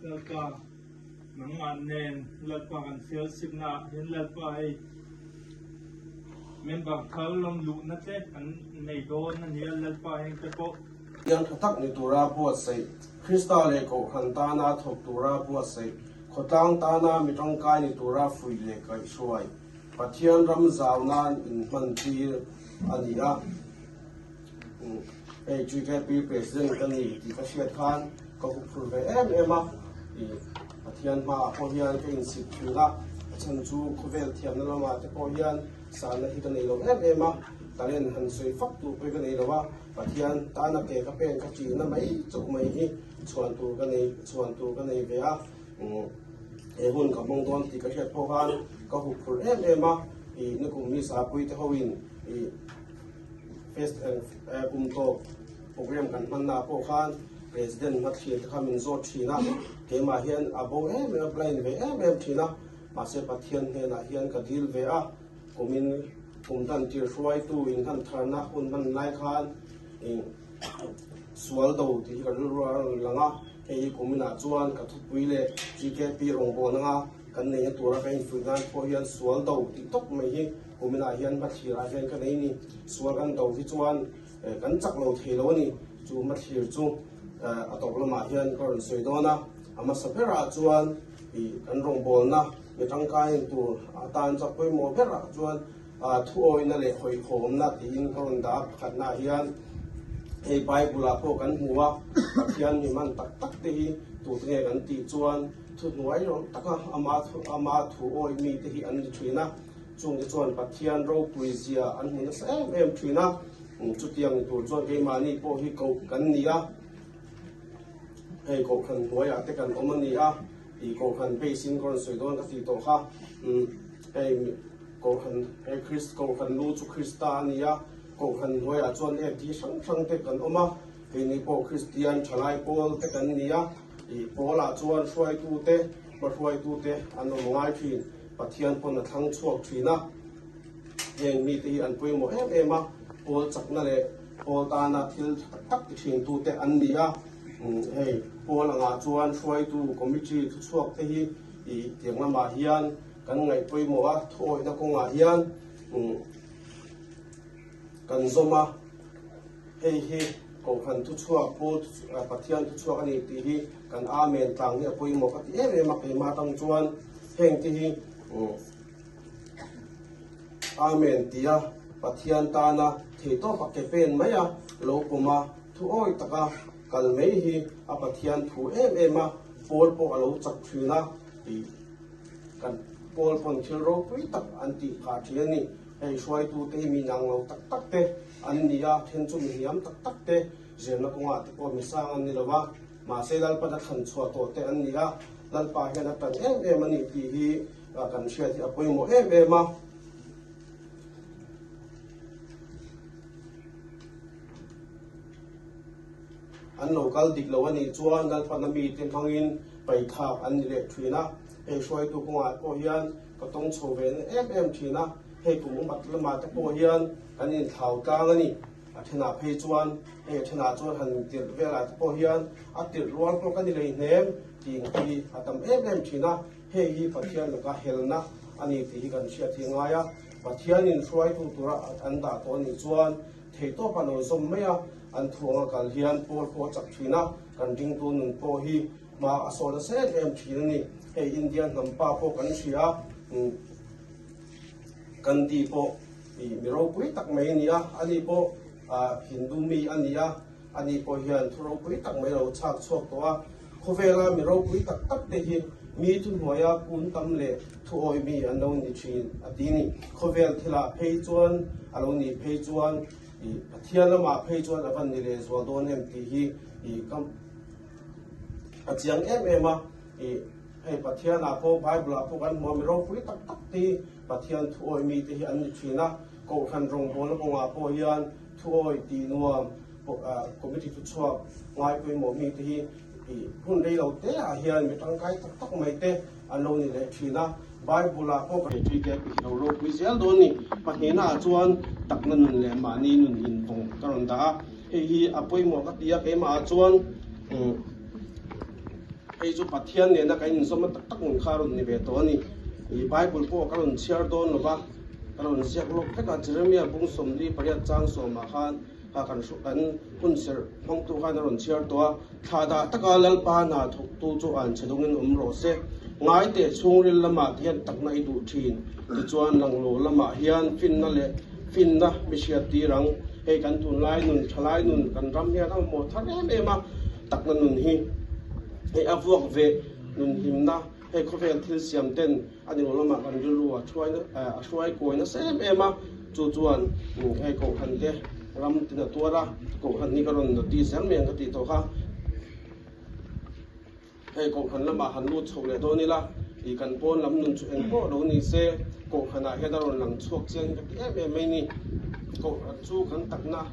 Speaker 10: Lalpa nangmah nen Lalpa kan fellowship na ah hian Lalpa hei member thar lawm luhna te kan nei dawn a nia Lalpa heng te pawh.
Speaker 8: Piang tha tak ni tura buatsaih, Krista leh Kohhran tana thawk tura buatsaih, khawtlang tana mi tangkai ni tura fuih leh kaihhruai, Pathian ram zau nan inhmantir a ni a. Hei GKP President ka ni tih ka hriat khan ka huphurh ve em em a, ih Pathian hmaah pawh hian ka insik thin a, a chhan chu khawvel thiamna lamah te pawh hian sanna hi ka nei lo em em a, talent han sawi fak tur pawh hi ka nei lo a, Pathian tana ke ka pen ka ṭihna mai chauh mai hi chhuan tur ka nei chhuan tur ka nei ve a, he hun ka hmang dawn tih ka hriat pawh khan ka huphurh em em a, ih nikum mi sapui te hoin. I fest kum tawp program kan hman na pawh khan President hmathlir te kha min zawt thin a, keimah hian a bo em em a, blind ve em em thin a, mahse Pathian hnenah hian ka dil ve a, kumin kum dan tir hruaitu in han tharna hun hman lai khan ih sual do tih hi ka rilru a rawn lang a, hei hi kuminah chuan ka thupui leh GKP rawngbâwl anga kan neihna tura ka infuih nan pawh hian sual do tih tawp mai hi kuminah hian hmathlir ah hian ka nei ni, sual kan do hi chuan Kan chak lo thei lo a ni. Chu hmathlir chu a tawp lamah hian ka rawn sawi dawn a. A hmasa berah chuan kan rawngbawlna mi tangkain tur atan chak pawimawh berah chuan thuawina leh hawihhawmna tiin ka rawn dah a. Pakhatnaah hian hei Bible-ah pawh kan hmu a, Pathian mi hman tak tak te hi tute nge kan tih chuan thuhnuai rawng taka ama thuawi mite hi an ni thin a. Chungte chuan Pathian ropui zia an hmu nasa em em thin a, chutiang ni tur chuan keimahni pawh hi koh kan ni a, hei kohhran hnuaiah te kan awm a ni a, tih kohhran base in ka rawn sawi dawn ka tih tawh kha, hei kohhran hei Krist kohhran lu chu Krista a ni a, kohhran hnuaiah chuan FD hrang hrang te kan awm a, keini pawh Kristian thalai pawl te kan ni a, ih pawlah chuan hruaitute hmahruaitute an awm ngai thin. Pathian pawn a thlang chhuak thin a, heng mite hi an pawimawh em em a, pawl chakna leh pawl tana thil tha tak tak ti thin tute an ni a, hei pawl angah chuan hruaitu committee thuchhuak te hi ih tiang lamah hian kan ngaih pawimawh a, thuawihna kawngah hian kan zawm a, hei hi Kohhran thuchhuak pawl Pathian thuchhuak a ni tih hi kan Amen tlang hi a pawimawh ka ti em em a, keimah atang chuan heng te hi Amen tia Pathian tana theihtawp a ke pen mai a, lo pawm a, thu awi taka kal mai hi a Pathian thu em em a, pawl pawh a lo chak thin a tih kan pawl pawn thil ropui tak an tih phah thin a ni. Hei hruaitute hi mi nang lo tak tak te an ni a, then chu mi hniam tak tak te zirna kawngah te pawh mi sang an ni lo a, mahse Lalpan a thlan chhuah tawh te an ni a, Lalpa hian a tan em em a ni tih hi kan hriat hi a pawimawh em em a. An lo kal dik lo a nih chuan Lalpan a mite hmangin paithlak an ni leh thin a, hei hruaitu kawngah pawh hian ka tawng chho ve na em em thin a, hei kum upat lamah te pawh hian kan inthlau tlang a ni. A thenah phei chuan hei a thenah chuan han tirh velah te pawh hian a tirh rual pawh ka ni lei hnem tih hi a tam em em thin a, hei hi Pathian laka helna a ni tih hi kan hriat hi a ngai a, Pathianin hruaitu tura an dah tawh a nih chuan theihtawp a lo zawm mai a, an thuanga kal hian pawl pawh a chak thin a, kan ringtu nun pawh hi hma a sawn nasa em em thin a ni. Hei India hnam pa pawh kan hria a, Gandhi pawh mi ropui tak mai a ni a, ani pawh Hindu mi a ni a, ani pawh hian thu ropui tak mai a lo chhak chhuak tawh a. Khawvela mi ropui tak tak te hi mi thuhnuaia kun tam leh thuawi mi an lo ni thin a ti ni. Khawvel thilah phei chuan a lo nih phei chuan Pathian lamah phei chuan a van ni leh zual dawn em tih hi ka a chiang em em a. Hei Pathianah pawh Bible ah pawh kan hmu a, mi ropui tak tak te hi Pathian thuawi mi te hi an ni thin a. Kohhran rawngbawlna kawngah pawh hian thuawi tih nuam committee thuchhuak ngai pawimawh mi te hi hun rei lo te ah hian mi tangkai tak tak mai te an lo ni leh thin a. Bible ah pawh kan tui te hi lo ropui zel dawn ni. Pahnihna ah chuan takna nun leh mahni nun invawng ka rawn dah a, hei hi a pawimawh ka ti a, keimah ah chuan hei chu Pathian nena kan inzawmna tak tak nun kha a rawn ni ve tawh a ni. Ih Bible pawh ka rawn chhiar dawn lo va, ka rawn ziak lawk vek a, Jeremiah bung 48 chang sawmah khan kha kan kan hun serh hmangtu khan a rawn chhiar tawh a, thlah dah taka Lalpa hna thawktu chu an chhe dawngin awm rawh se. Ngai teh chhungril lamah te hian takna i duh thin, tichuan langlo lamah hian finna leh finna mi hriat tir ang. Hei kan tunlai nun, thalai nun kan ram hian a mamawh thar em em a, takna nun hi hei a vuak ve nun hlimna hei khawvel thil siam ten a ni lo lamah kan rilru a hruai a hruai kawi nasa em em a, chu chuan hei kohhran te ram tin a tuar a, kohhran hi ka rawn notice zel mai ang ka tih tawh kha. Hei kohhran lamah han lut chho leh dawn ila ih kan pawn lam nun chu eng pawh lo ni se kohhranah hian a rawn lang chhuak chiang hi ka ti em em mai ni. Kohhran chu kan takna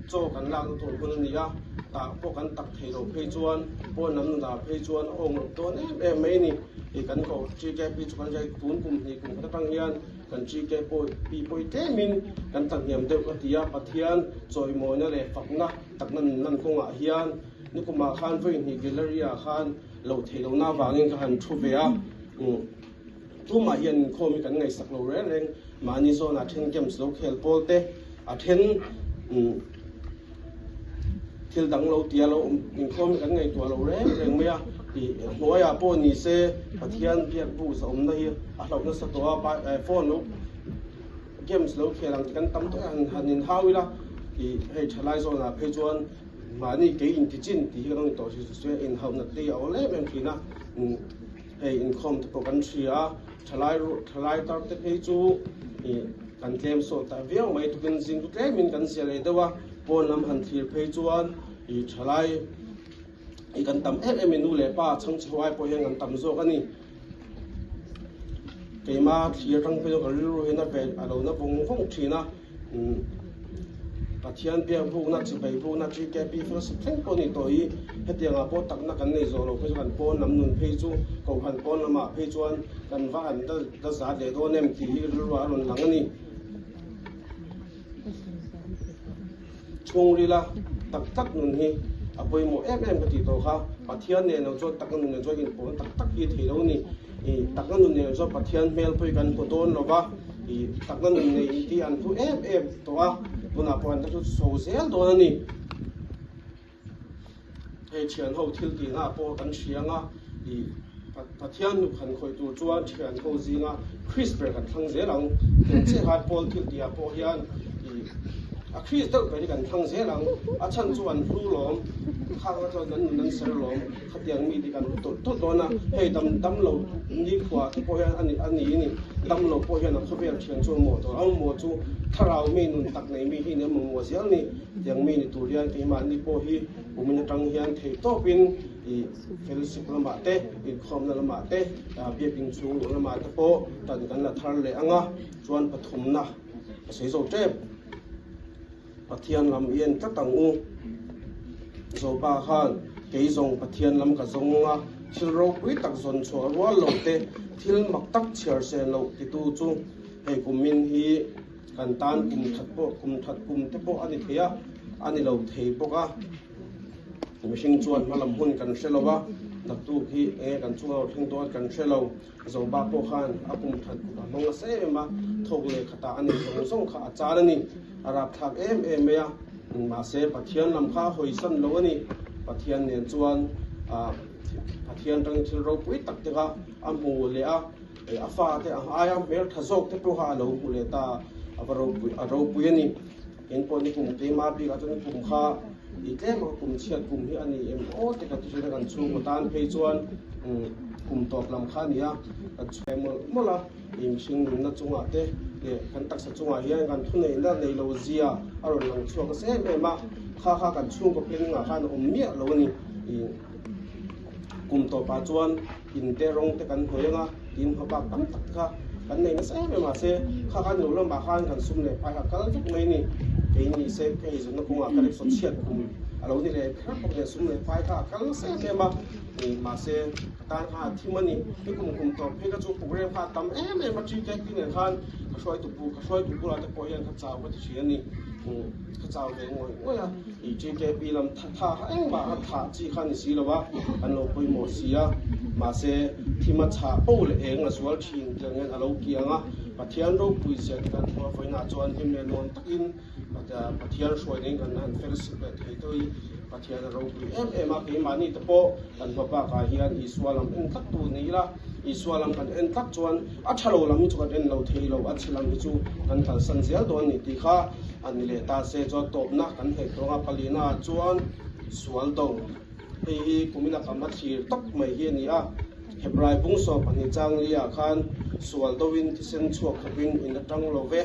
Speaker 8: chaw kan lakna tur hun a ni a, tah pawh kan tak thei lo phei chuan pawn lam nunah phei chuan a awm loh dawn em em mai a ni. Ih kan koh TKP chu kan hria tun kum hnih kum khat atang hian kan TKP pawi tlemin kan tlahniam deuh a ti a, Pathian chawimawina leh fakna takna nun lan kawngah hian nikumah khan vawi hnih gallery ah khan loh theih lohna avangin ka han thu ve a. Tumah hian inkhawm hi kan ngaihsak lo reng reng, mahni zawnah then games lo khel pawl te, a then thil dang lo tia lo awm inkhawm hi kan ngaihtuah lo reng reng mai a, ih hnuaiah pawh ni se Pathian biak bu zahawmna hi a hlauh nasa tawh a, phone lo games lo khel ang te kan tam tawh a, han inhau ila ih hei thalai zawnah phei chuan mahni kei intichin tih hi kan lo ni tawh si inhauhna te hi a awl em em thin a. Hei inkhawm te pawh kan hria a, thalai thalai tar te phei chu ih kan tlem sawh ta viau mai tukin zing chu tlemin kan zia leh deuh a, pawn lam han thlir phei chuan ih thalai ih kan tam em em in nu leh pa chhang chho ai pawh hian kan tam zawk a ni. Keima thlir atang phei chuan ka rilru hian a ve a lo na vawng vawng thin a. Pathian biak bukna, chibai bukna, GKP fellowship thleng pawh ni tawh hi hetiangah pawh takna kan nei zawh lo phei chu kan pawn lam nun phei chu Kohhran pawn lamah phei chuan kan va han la zat leh dawn em tih hi rilruah a rawn lang a ni. Chhungrila tak tak nun hi a pawimawh em em ka tih tawh kha Pathian nen lo chuan takna nun nen chuan inpawn tak tak hi thei lo a ni. Takna nun nen chuan Pathian hmel pawh hi kan hmu dawn lo va. I takna nun nei in tih an hlu em em tawh a, tunah pawh an la hlu chho zel dawn a ni. Hei thian ho thil tihna ah pawh kan hria anga i Pathian hnuk han khawih tur chuan thian ho zinga Christ ber kan thlang zel ang. Eng chiah khan Paul thil tih ah pawh hian i a Christ deuh ber hi kan thlang zel ang. A chhan chu an hlu lawm, khang a chuan kan nun an ser lawm. Khatiang mi te kan hmu tawlh tawlh dawn a, hei dam dam lo nikhua te pawh hian a ni a ni ni, dam lo pawh hian a khawvel thian chu a mawh tawh a, maw chu thlarau mi nun tak nei mi hi ni a mamawh zel ni, tiang mi ni tur hian keimahni pawh hi kumin atang hian theih tawpin ih fellowship lamah te, inkhawmna lamah te, biakin chhung luh lamah te pawh tan kan la thar leh ang a, chuan pathumna ka sawi zo tep. Pathian lam i en tlat ang u. Zopa khan, Kei zawng Pathian lam ka zawng a, thil ropui tak zawn chhuah rual lo te, thil mak tak chhiar sen loh titu chu hei kumin hi kan tan kum that pawh kum that kum te pawh a ni thei a, a ni lo thei bawk a. Mihring chuan hmalam hun kan hre lo a, naktuk hi enge kan chunga lo thleng dawn kan hre lo. Zoba pawh khan a kum that kum a hmang nasa em em a, thawk leh khatah a nei zawng zawng kha a chan a ni. A rapthlak em em mai a, mahse Pathian lam kha a hawisan lo a ni. Pathian nen chuan Pathian tangin thil ropui tak te kha a hmu leh a, a fate ang aia hmeltha zawk te pawh kha a lo hmu leh ta a va ropui a ropui a ni. Eng pawh ni kum keima bikah chuan kum kha i tlem a kum chhiat kum hi a ni em aw te ka ti thin a, kan chhungkaw tan phei chuan kum tawp lam kha a ni a, kan chhuai mawlh mawlh a, i mihring nunna chungah te leh kan taksa chungah hian kan thuneihna nei lo zia a rawn lang chhuak nasa em em a, kha kha kan chhungkaw planning ah khan a awm miah lo a ni. I kum tawpah chuan in te rawng te kan hnawih ang a, tin hmabak tam tak te kha kan nei nasa em em a se kha khan lo lamah khan kan sum leh pai kha kal vek mai a ni. Kei ni se ka eizawnna kawngah ka rickshaw chhiat kum a lo ni leh kher bawk nen sum leh pai kha a kal nasa em em a, mahse ka tan khan a thim a ni. Ni kum kum tawp phei kha chu program kha a tam em em a, TKP nen khan ka hruaitu bu ka hruaitu bulah te pawh hian ka chau ka ti thin a ni. Ka chau ve ngawih ngawih a. I TKP lam tha tha kha engmah kha thah chi kha ni si lo a, kan lo pawimawh si a, mahse thim a chhah po leh eng a zual thin tiang hian a lo kiang a, Pathian ropui zia te kan hmuh a vawiinah chuan hlim leh nuam takin Pathian hruai nen kan han fellowship leh thei tawh i, Pathian a ropui em em a, keimahni te pawh kan hma bakah hian Isua lam en tlat tu ni ila, Isua lam kan en tlat chuan a tha lo lam hi chu kan en lo thei lo, a chhe lam hi chu kan kalsan zel dawn a ni tih kha a ni leh ta se chuan tawpna kan hnaih tawng a, palina ah chuan sual do hei hi kumina kam a thlir tawp mai hi a ni a, Hebrai bung 12 chang li ah khan sual do in thisen chhuak khawpin in atang lo ve.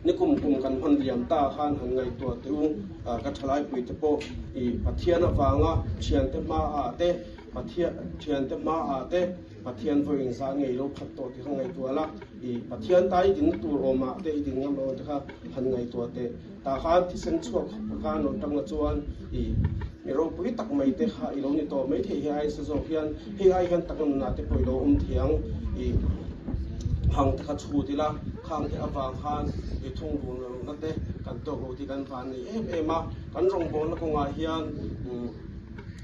Speaker 8: Ni kum kum kan hman liam ta khan han ngaihtuah teh u, ka thalaipui te pawh i Pathian avanga thiante hmaah te. Pathian thiante hmaah te Pathian vawiin zah ngei lo phat tawh tih kha ngaihtuah la, i Pathian ta i dinna tur awmah te i din ngam lo te kha han ngaihtuah teh. Tah khan thisen chhuak khawp khan rawn tang la chuan i mi ropui tak mai te kha i lo ni tawh mai thei. Hei ai sa zawk hian hei ai hian tak nunah te pawh i lo awm thiang i hang te kha chhut ila, khang te avang khan i thungrul lohna te kan tawk lo tih kan van nei em em a. Kan rawngbawlna kawngah hian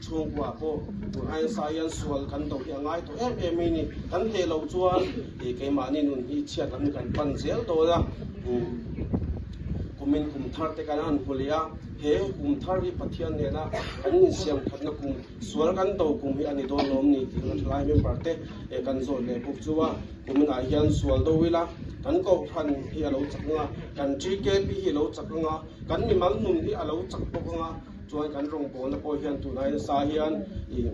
Speaker 8: Chhungkua pawh tun aia hian sual kan do hi a ngai tawh em em mai ni. Kan hleh loh chuan ih keimahni nun hi chhiat lam hi kan pan zel dawn a. Kumin kum thar te kan han hmu leh a, he kum thar hi Pathian nena kan insiam thatna kum, sual kan do kum hi a ni dawn lawm ni tih kan thalai member te kan zawt leh bawk chu a. Kuminah hian sual do ila kan kohhran hi a lo chak ang a, kan TKP hi a lo chak ang a, kan mimal nun hi a lo chak bawk ang a. Chuan kan rawngbawlna pawh hian tunai nasa hian ih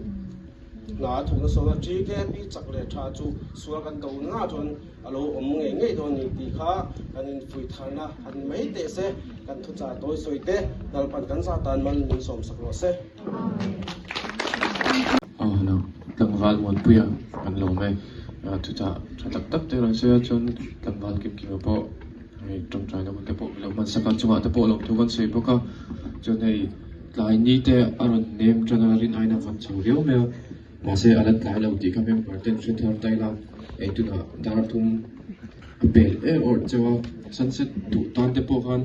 Speaker 8: hna a thawk nasa a, TKP chak leh tha chu sual kan do na chuan a lo awm ngei ngei dawn a ni tih kha kan infuih tharna han mai teh se, kan thuchah tawi sawi te Lalpan kan zah tan mal min sawm sak rawh se.
Speaker 2: Aw hello, tlangval Muanpuia kan lawm e, thuchah tha tak tak te rawn sawi a chuan tlangval Kimkima pawh hei tawngtaina hun te pawh lo hman sak a chungah te pawh lawmthu kan sawi bawk a chuan hei tlai ni te a rawn nem tan a rin aiin a van chho viau mai a mahse a la tlai lo tih kha member ten hre thar ta ila hei tunah dar thum a pel em awrh chauh a sunset duh tan te pawh khan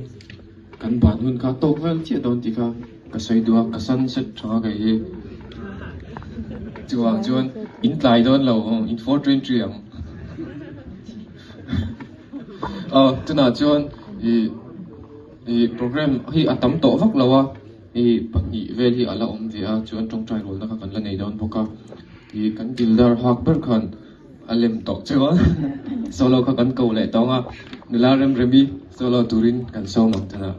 Speaker 2: kan ban hun kha tawk vel chiah dawn tih kha ka sawi duh a ka sunset tha kei hi chuvang chuan in tlai dawn lo in 420 ang. Aw tunah chuan ih ih program hi a tam tawh vak lo a ih pahnih vel hi a la awm ve a chuan tawngtai rualna kha kan la nei dawn bawk a ih kan dildar hak ber khan a lem tawh cheu a solo kha kan ko leh tawng a nula rem remi solo turin kan sawm ang tunah.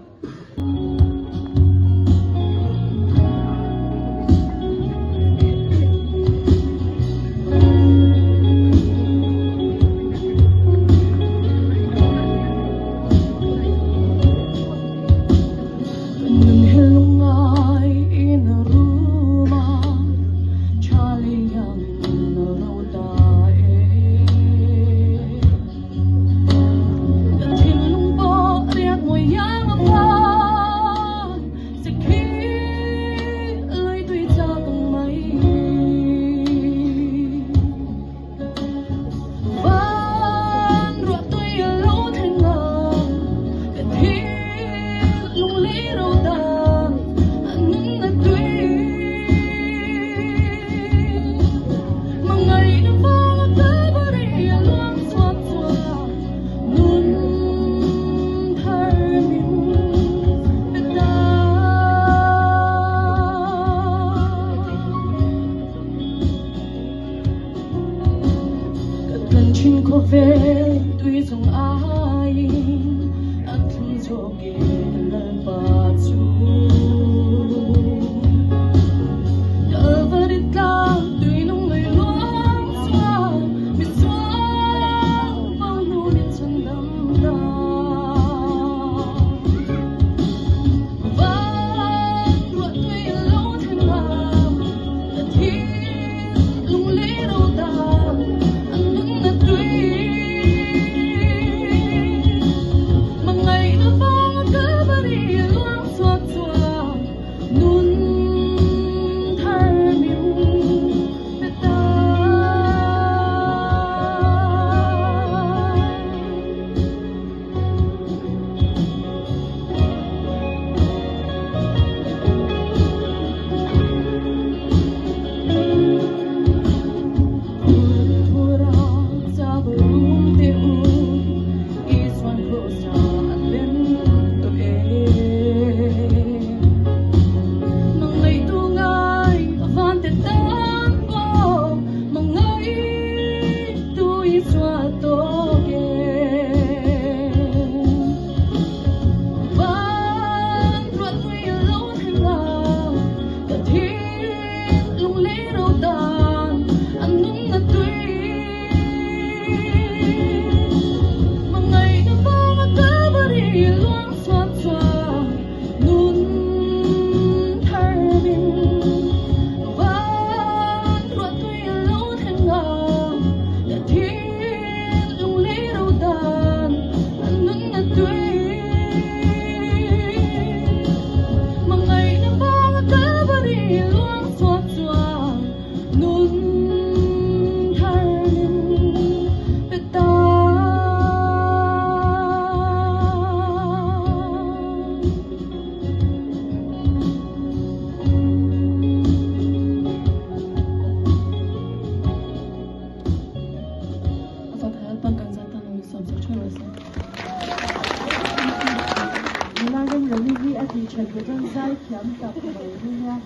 Speaker 1: thiam tak mai hi nia.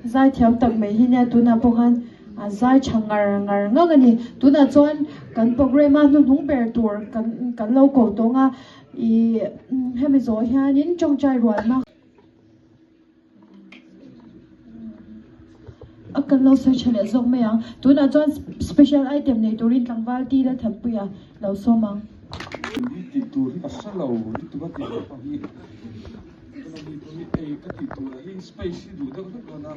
Speaker 1: Zai thiam tak mai hi nia tunah pawh khan a zai tha ngar ngar ngang a ni. Tunah chuan kan programme a hnuhnung ber tur kan kan lo ko tawng a ih hemi zawh hianin tawngtai rualna a kan lo sawi tha leh zawk mai ang. Tunah chuan special item nei turin tlangval ti la Thanpuia lo sawm ang.
Speaker 7: Hi tih tur hi ka hre lo lutuk a tih loh hi tuna mi pawh hi ei ka tih tur ah hi space hi duh deuh hlek dawn a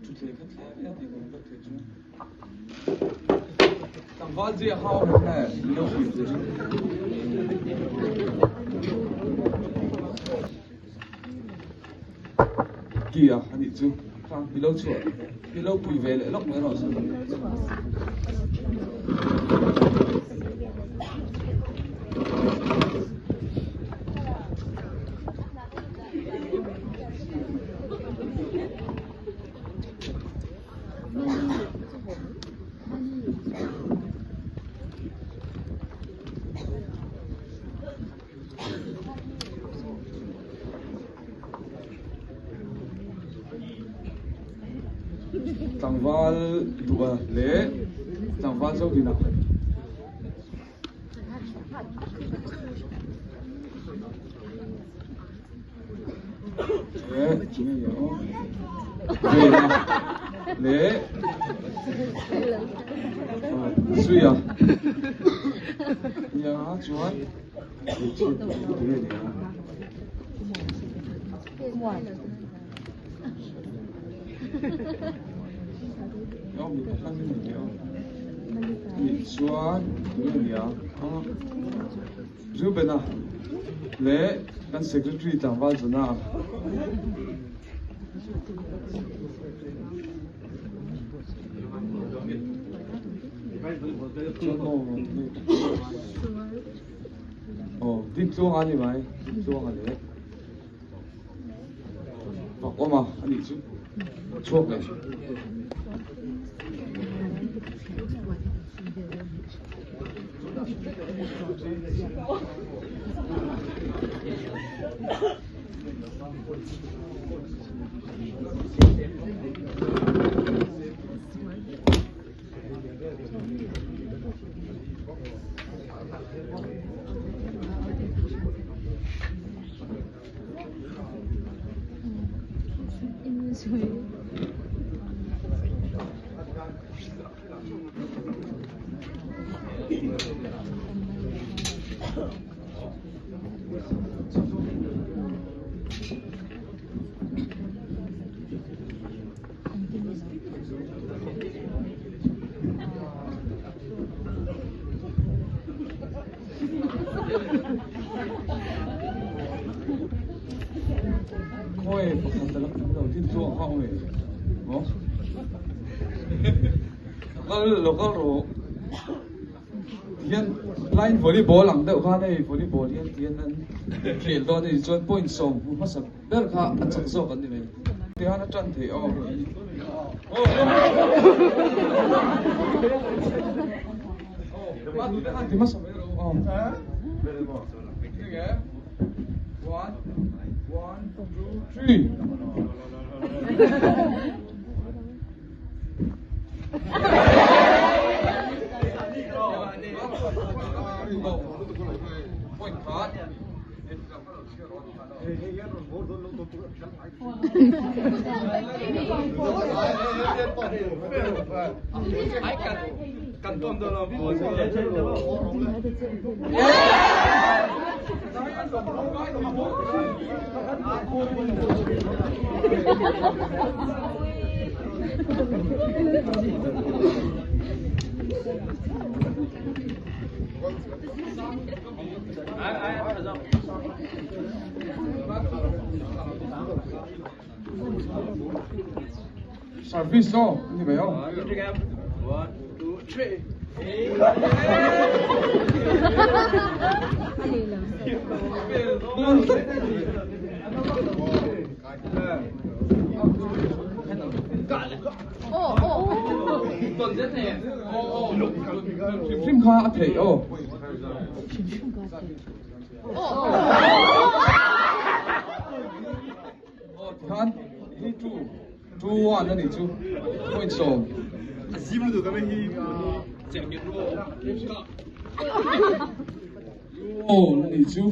Speaker 7: thutthleng kha tlem ila tih tur ka thei chu tlangval zia hau reng e min lo hrilh che chu. Kia a nih chu kha mi lo chhuah mi lo pui ve leh lawk mai rawh se. Tlangval duh a leh tlangval zo din a. Leh chu nge aw. Vena leh Suia. Nia chuan Chuan Reuben-a leh kan secretary tlangval Jona chuan aw Aw, din tluang a ni mai, din tluang a leh fak awm a, a nih chu chhuak leh. Khawi pakhat a la kim lo din chu a hau e maw kal lo kal rawh tihian line volleyball ang deuh khan hei volleyball hian tihian an khel dawn a nih chuan point sawm hmu hmasa ber kha a chak zawk an ni mai tihian a tan theih aw. One, two, three. Point card. Service aw ni mai aw.
Speaker 9: One, two, three.
Speaker 7: Hrim hrim kha a theih aw. Aw tikhan hei two two one a nih chu point sawm.
Speaker 9: A zim lutuk a hi cheng in aw.
Speaker 7: Aw a nih chu.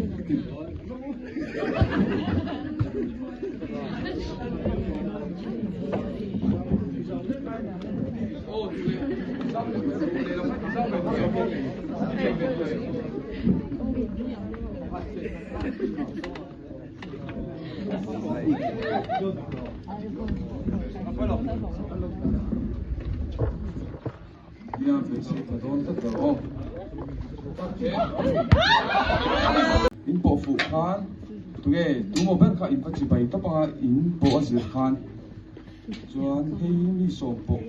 Speaker 7: In pawh fuh khan tunge tumaw ber kha in va chibai tawp anga in pawh a zir khan chuan hei mi sawm pawh.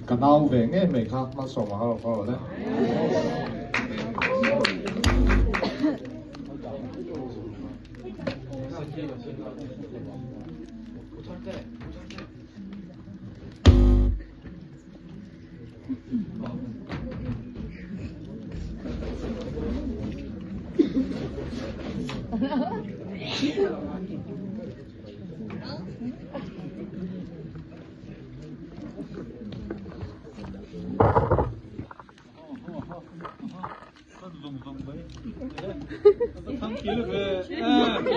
Speaker 11: Ka nau ve ngei mai kha hmasawm a lo kal le.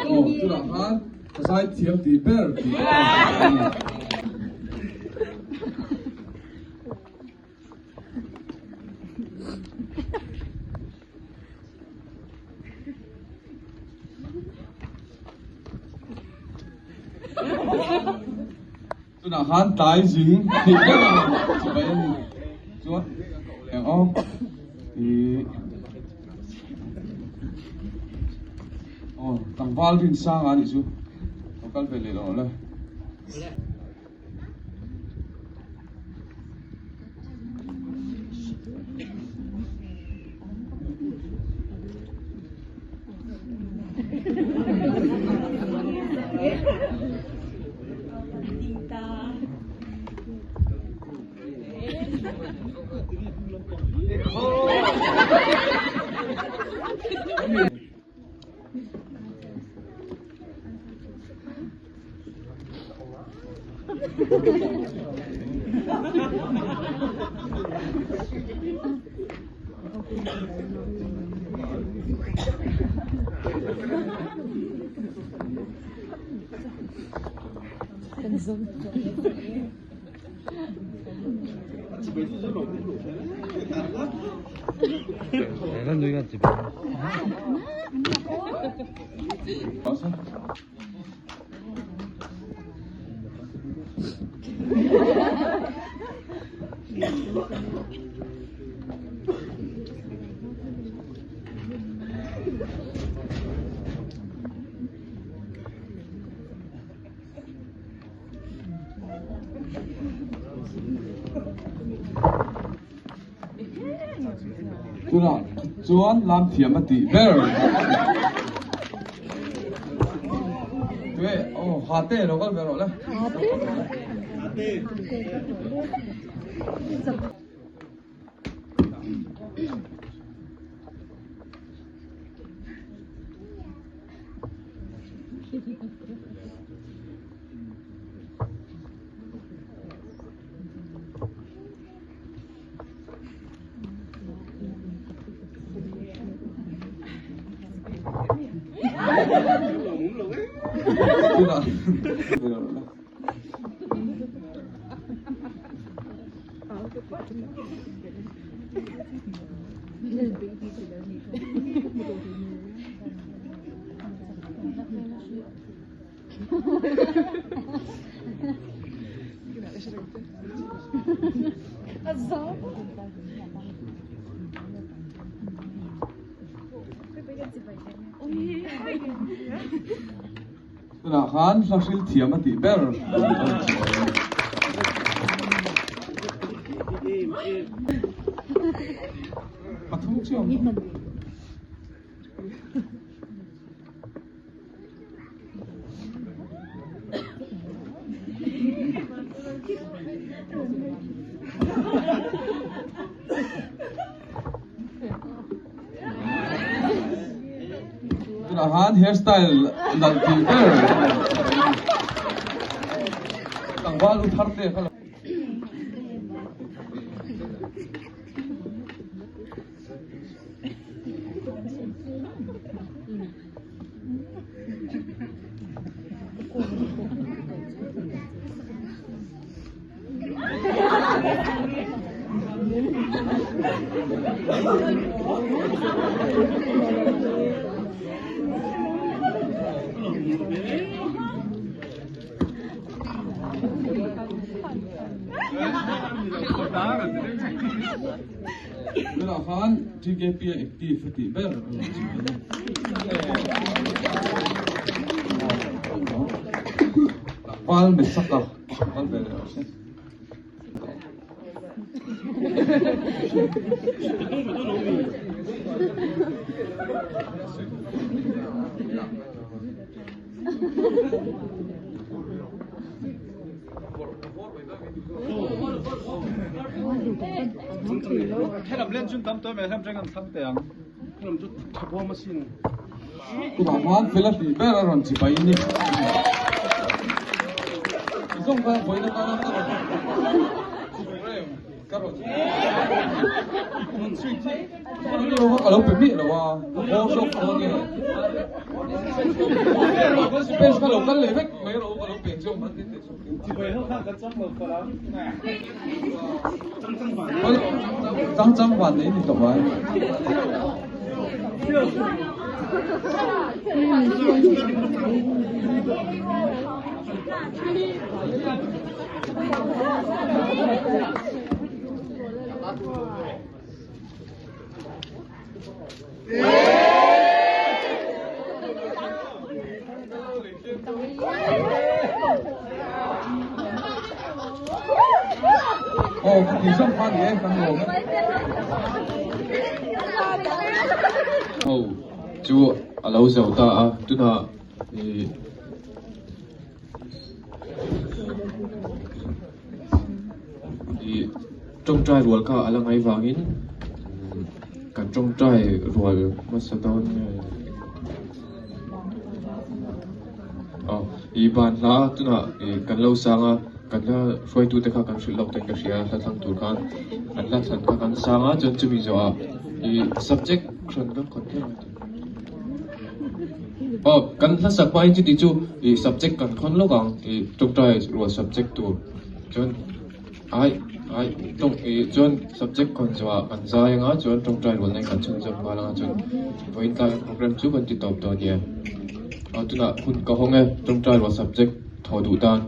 Speaker 7: Aw tunah khan ka zai thiam tih ber tih a ni. Tunah khan tlai zing tih ber ang chibai a ni. Chuan eng aw ih aw tlangval Rinsanga a nih chu lo kal ve leh lo le. Tunah chuan lam thiam a tih ber. Tue, oh, ha te lo kal ve rawh le. Ha te. Tunah khan hla hril thiam a tih ber. Pathum chiang.
Speaker 2: Tunah khan hairstyle nalh tih ber tlangval u thar te kha lo. Tunah khan TKP a active a tih ber a lo chim a ni. Tlangval Mesaka kal ve leh rawh se. Tunah khan fel a tih ber a rawn chipai ni. Zawng kha vawiin atana ka rawn ka rawn rawn chhui thi ka lo pe miah lo a ka haw zawk dawn nge space ka lo kal leh vek mai rawh u ka lo pe chiang man tin teh chu chang chang van nei ni tawh ai. Aw ka ti zawng kha ni e kan lawm e. Ho chu a lo zo ta a tunah ih Ih tawngtai rual kha a la ngai vangin kan tawngtai rual hmasa dawn nge aw ih ban hla tunah ih kan lo sang a kan la hruaitute kha kan hrilh lawk ten ka hria hla thlang tur khan an hla thlan kha kan sang a chuan chumi zawhah ih subject hran ka khawn kher mai. Aw kan hlasak hmain chuti chu ih subject kan khawn lawk ang ih tawngtai rual subject tur chuan ai ai tawng ih chuan subject khawn zawhah kan zai anga chuan tawngtai rual na in kan chhunzawm nghal anga chuan vawiin tlai program chu kan ti tawp dawn nia aw tunah hun ka hawng e tawngtai rual subject thawh duh tan.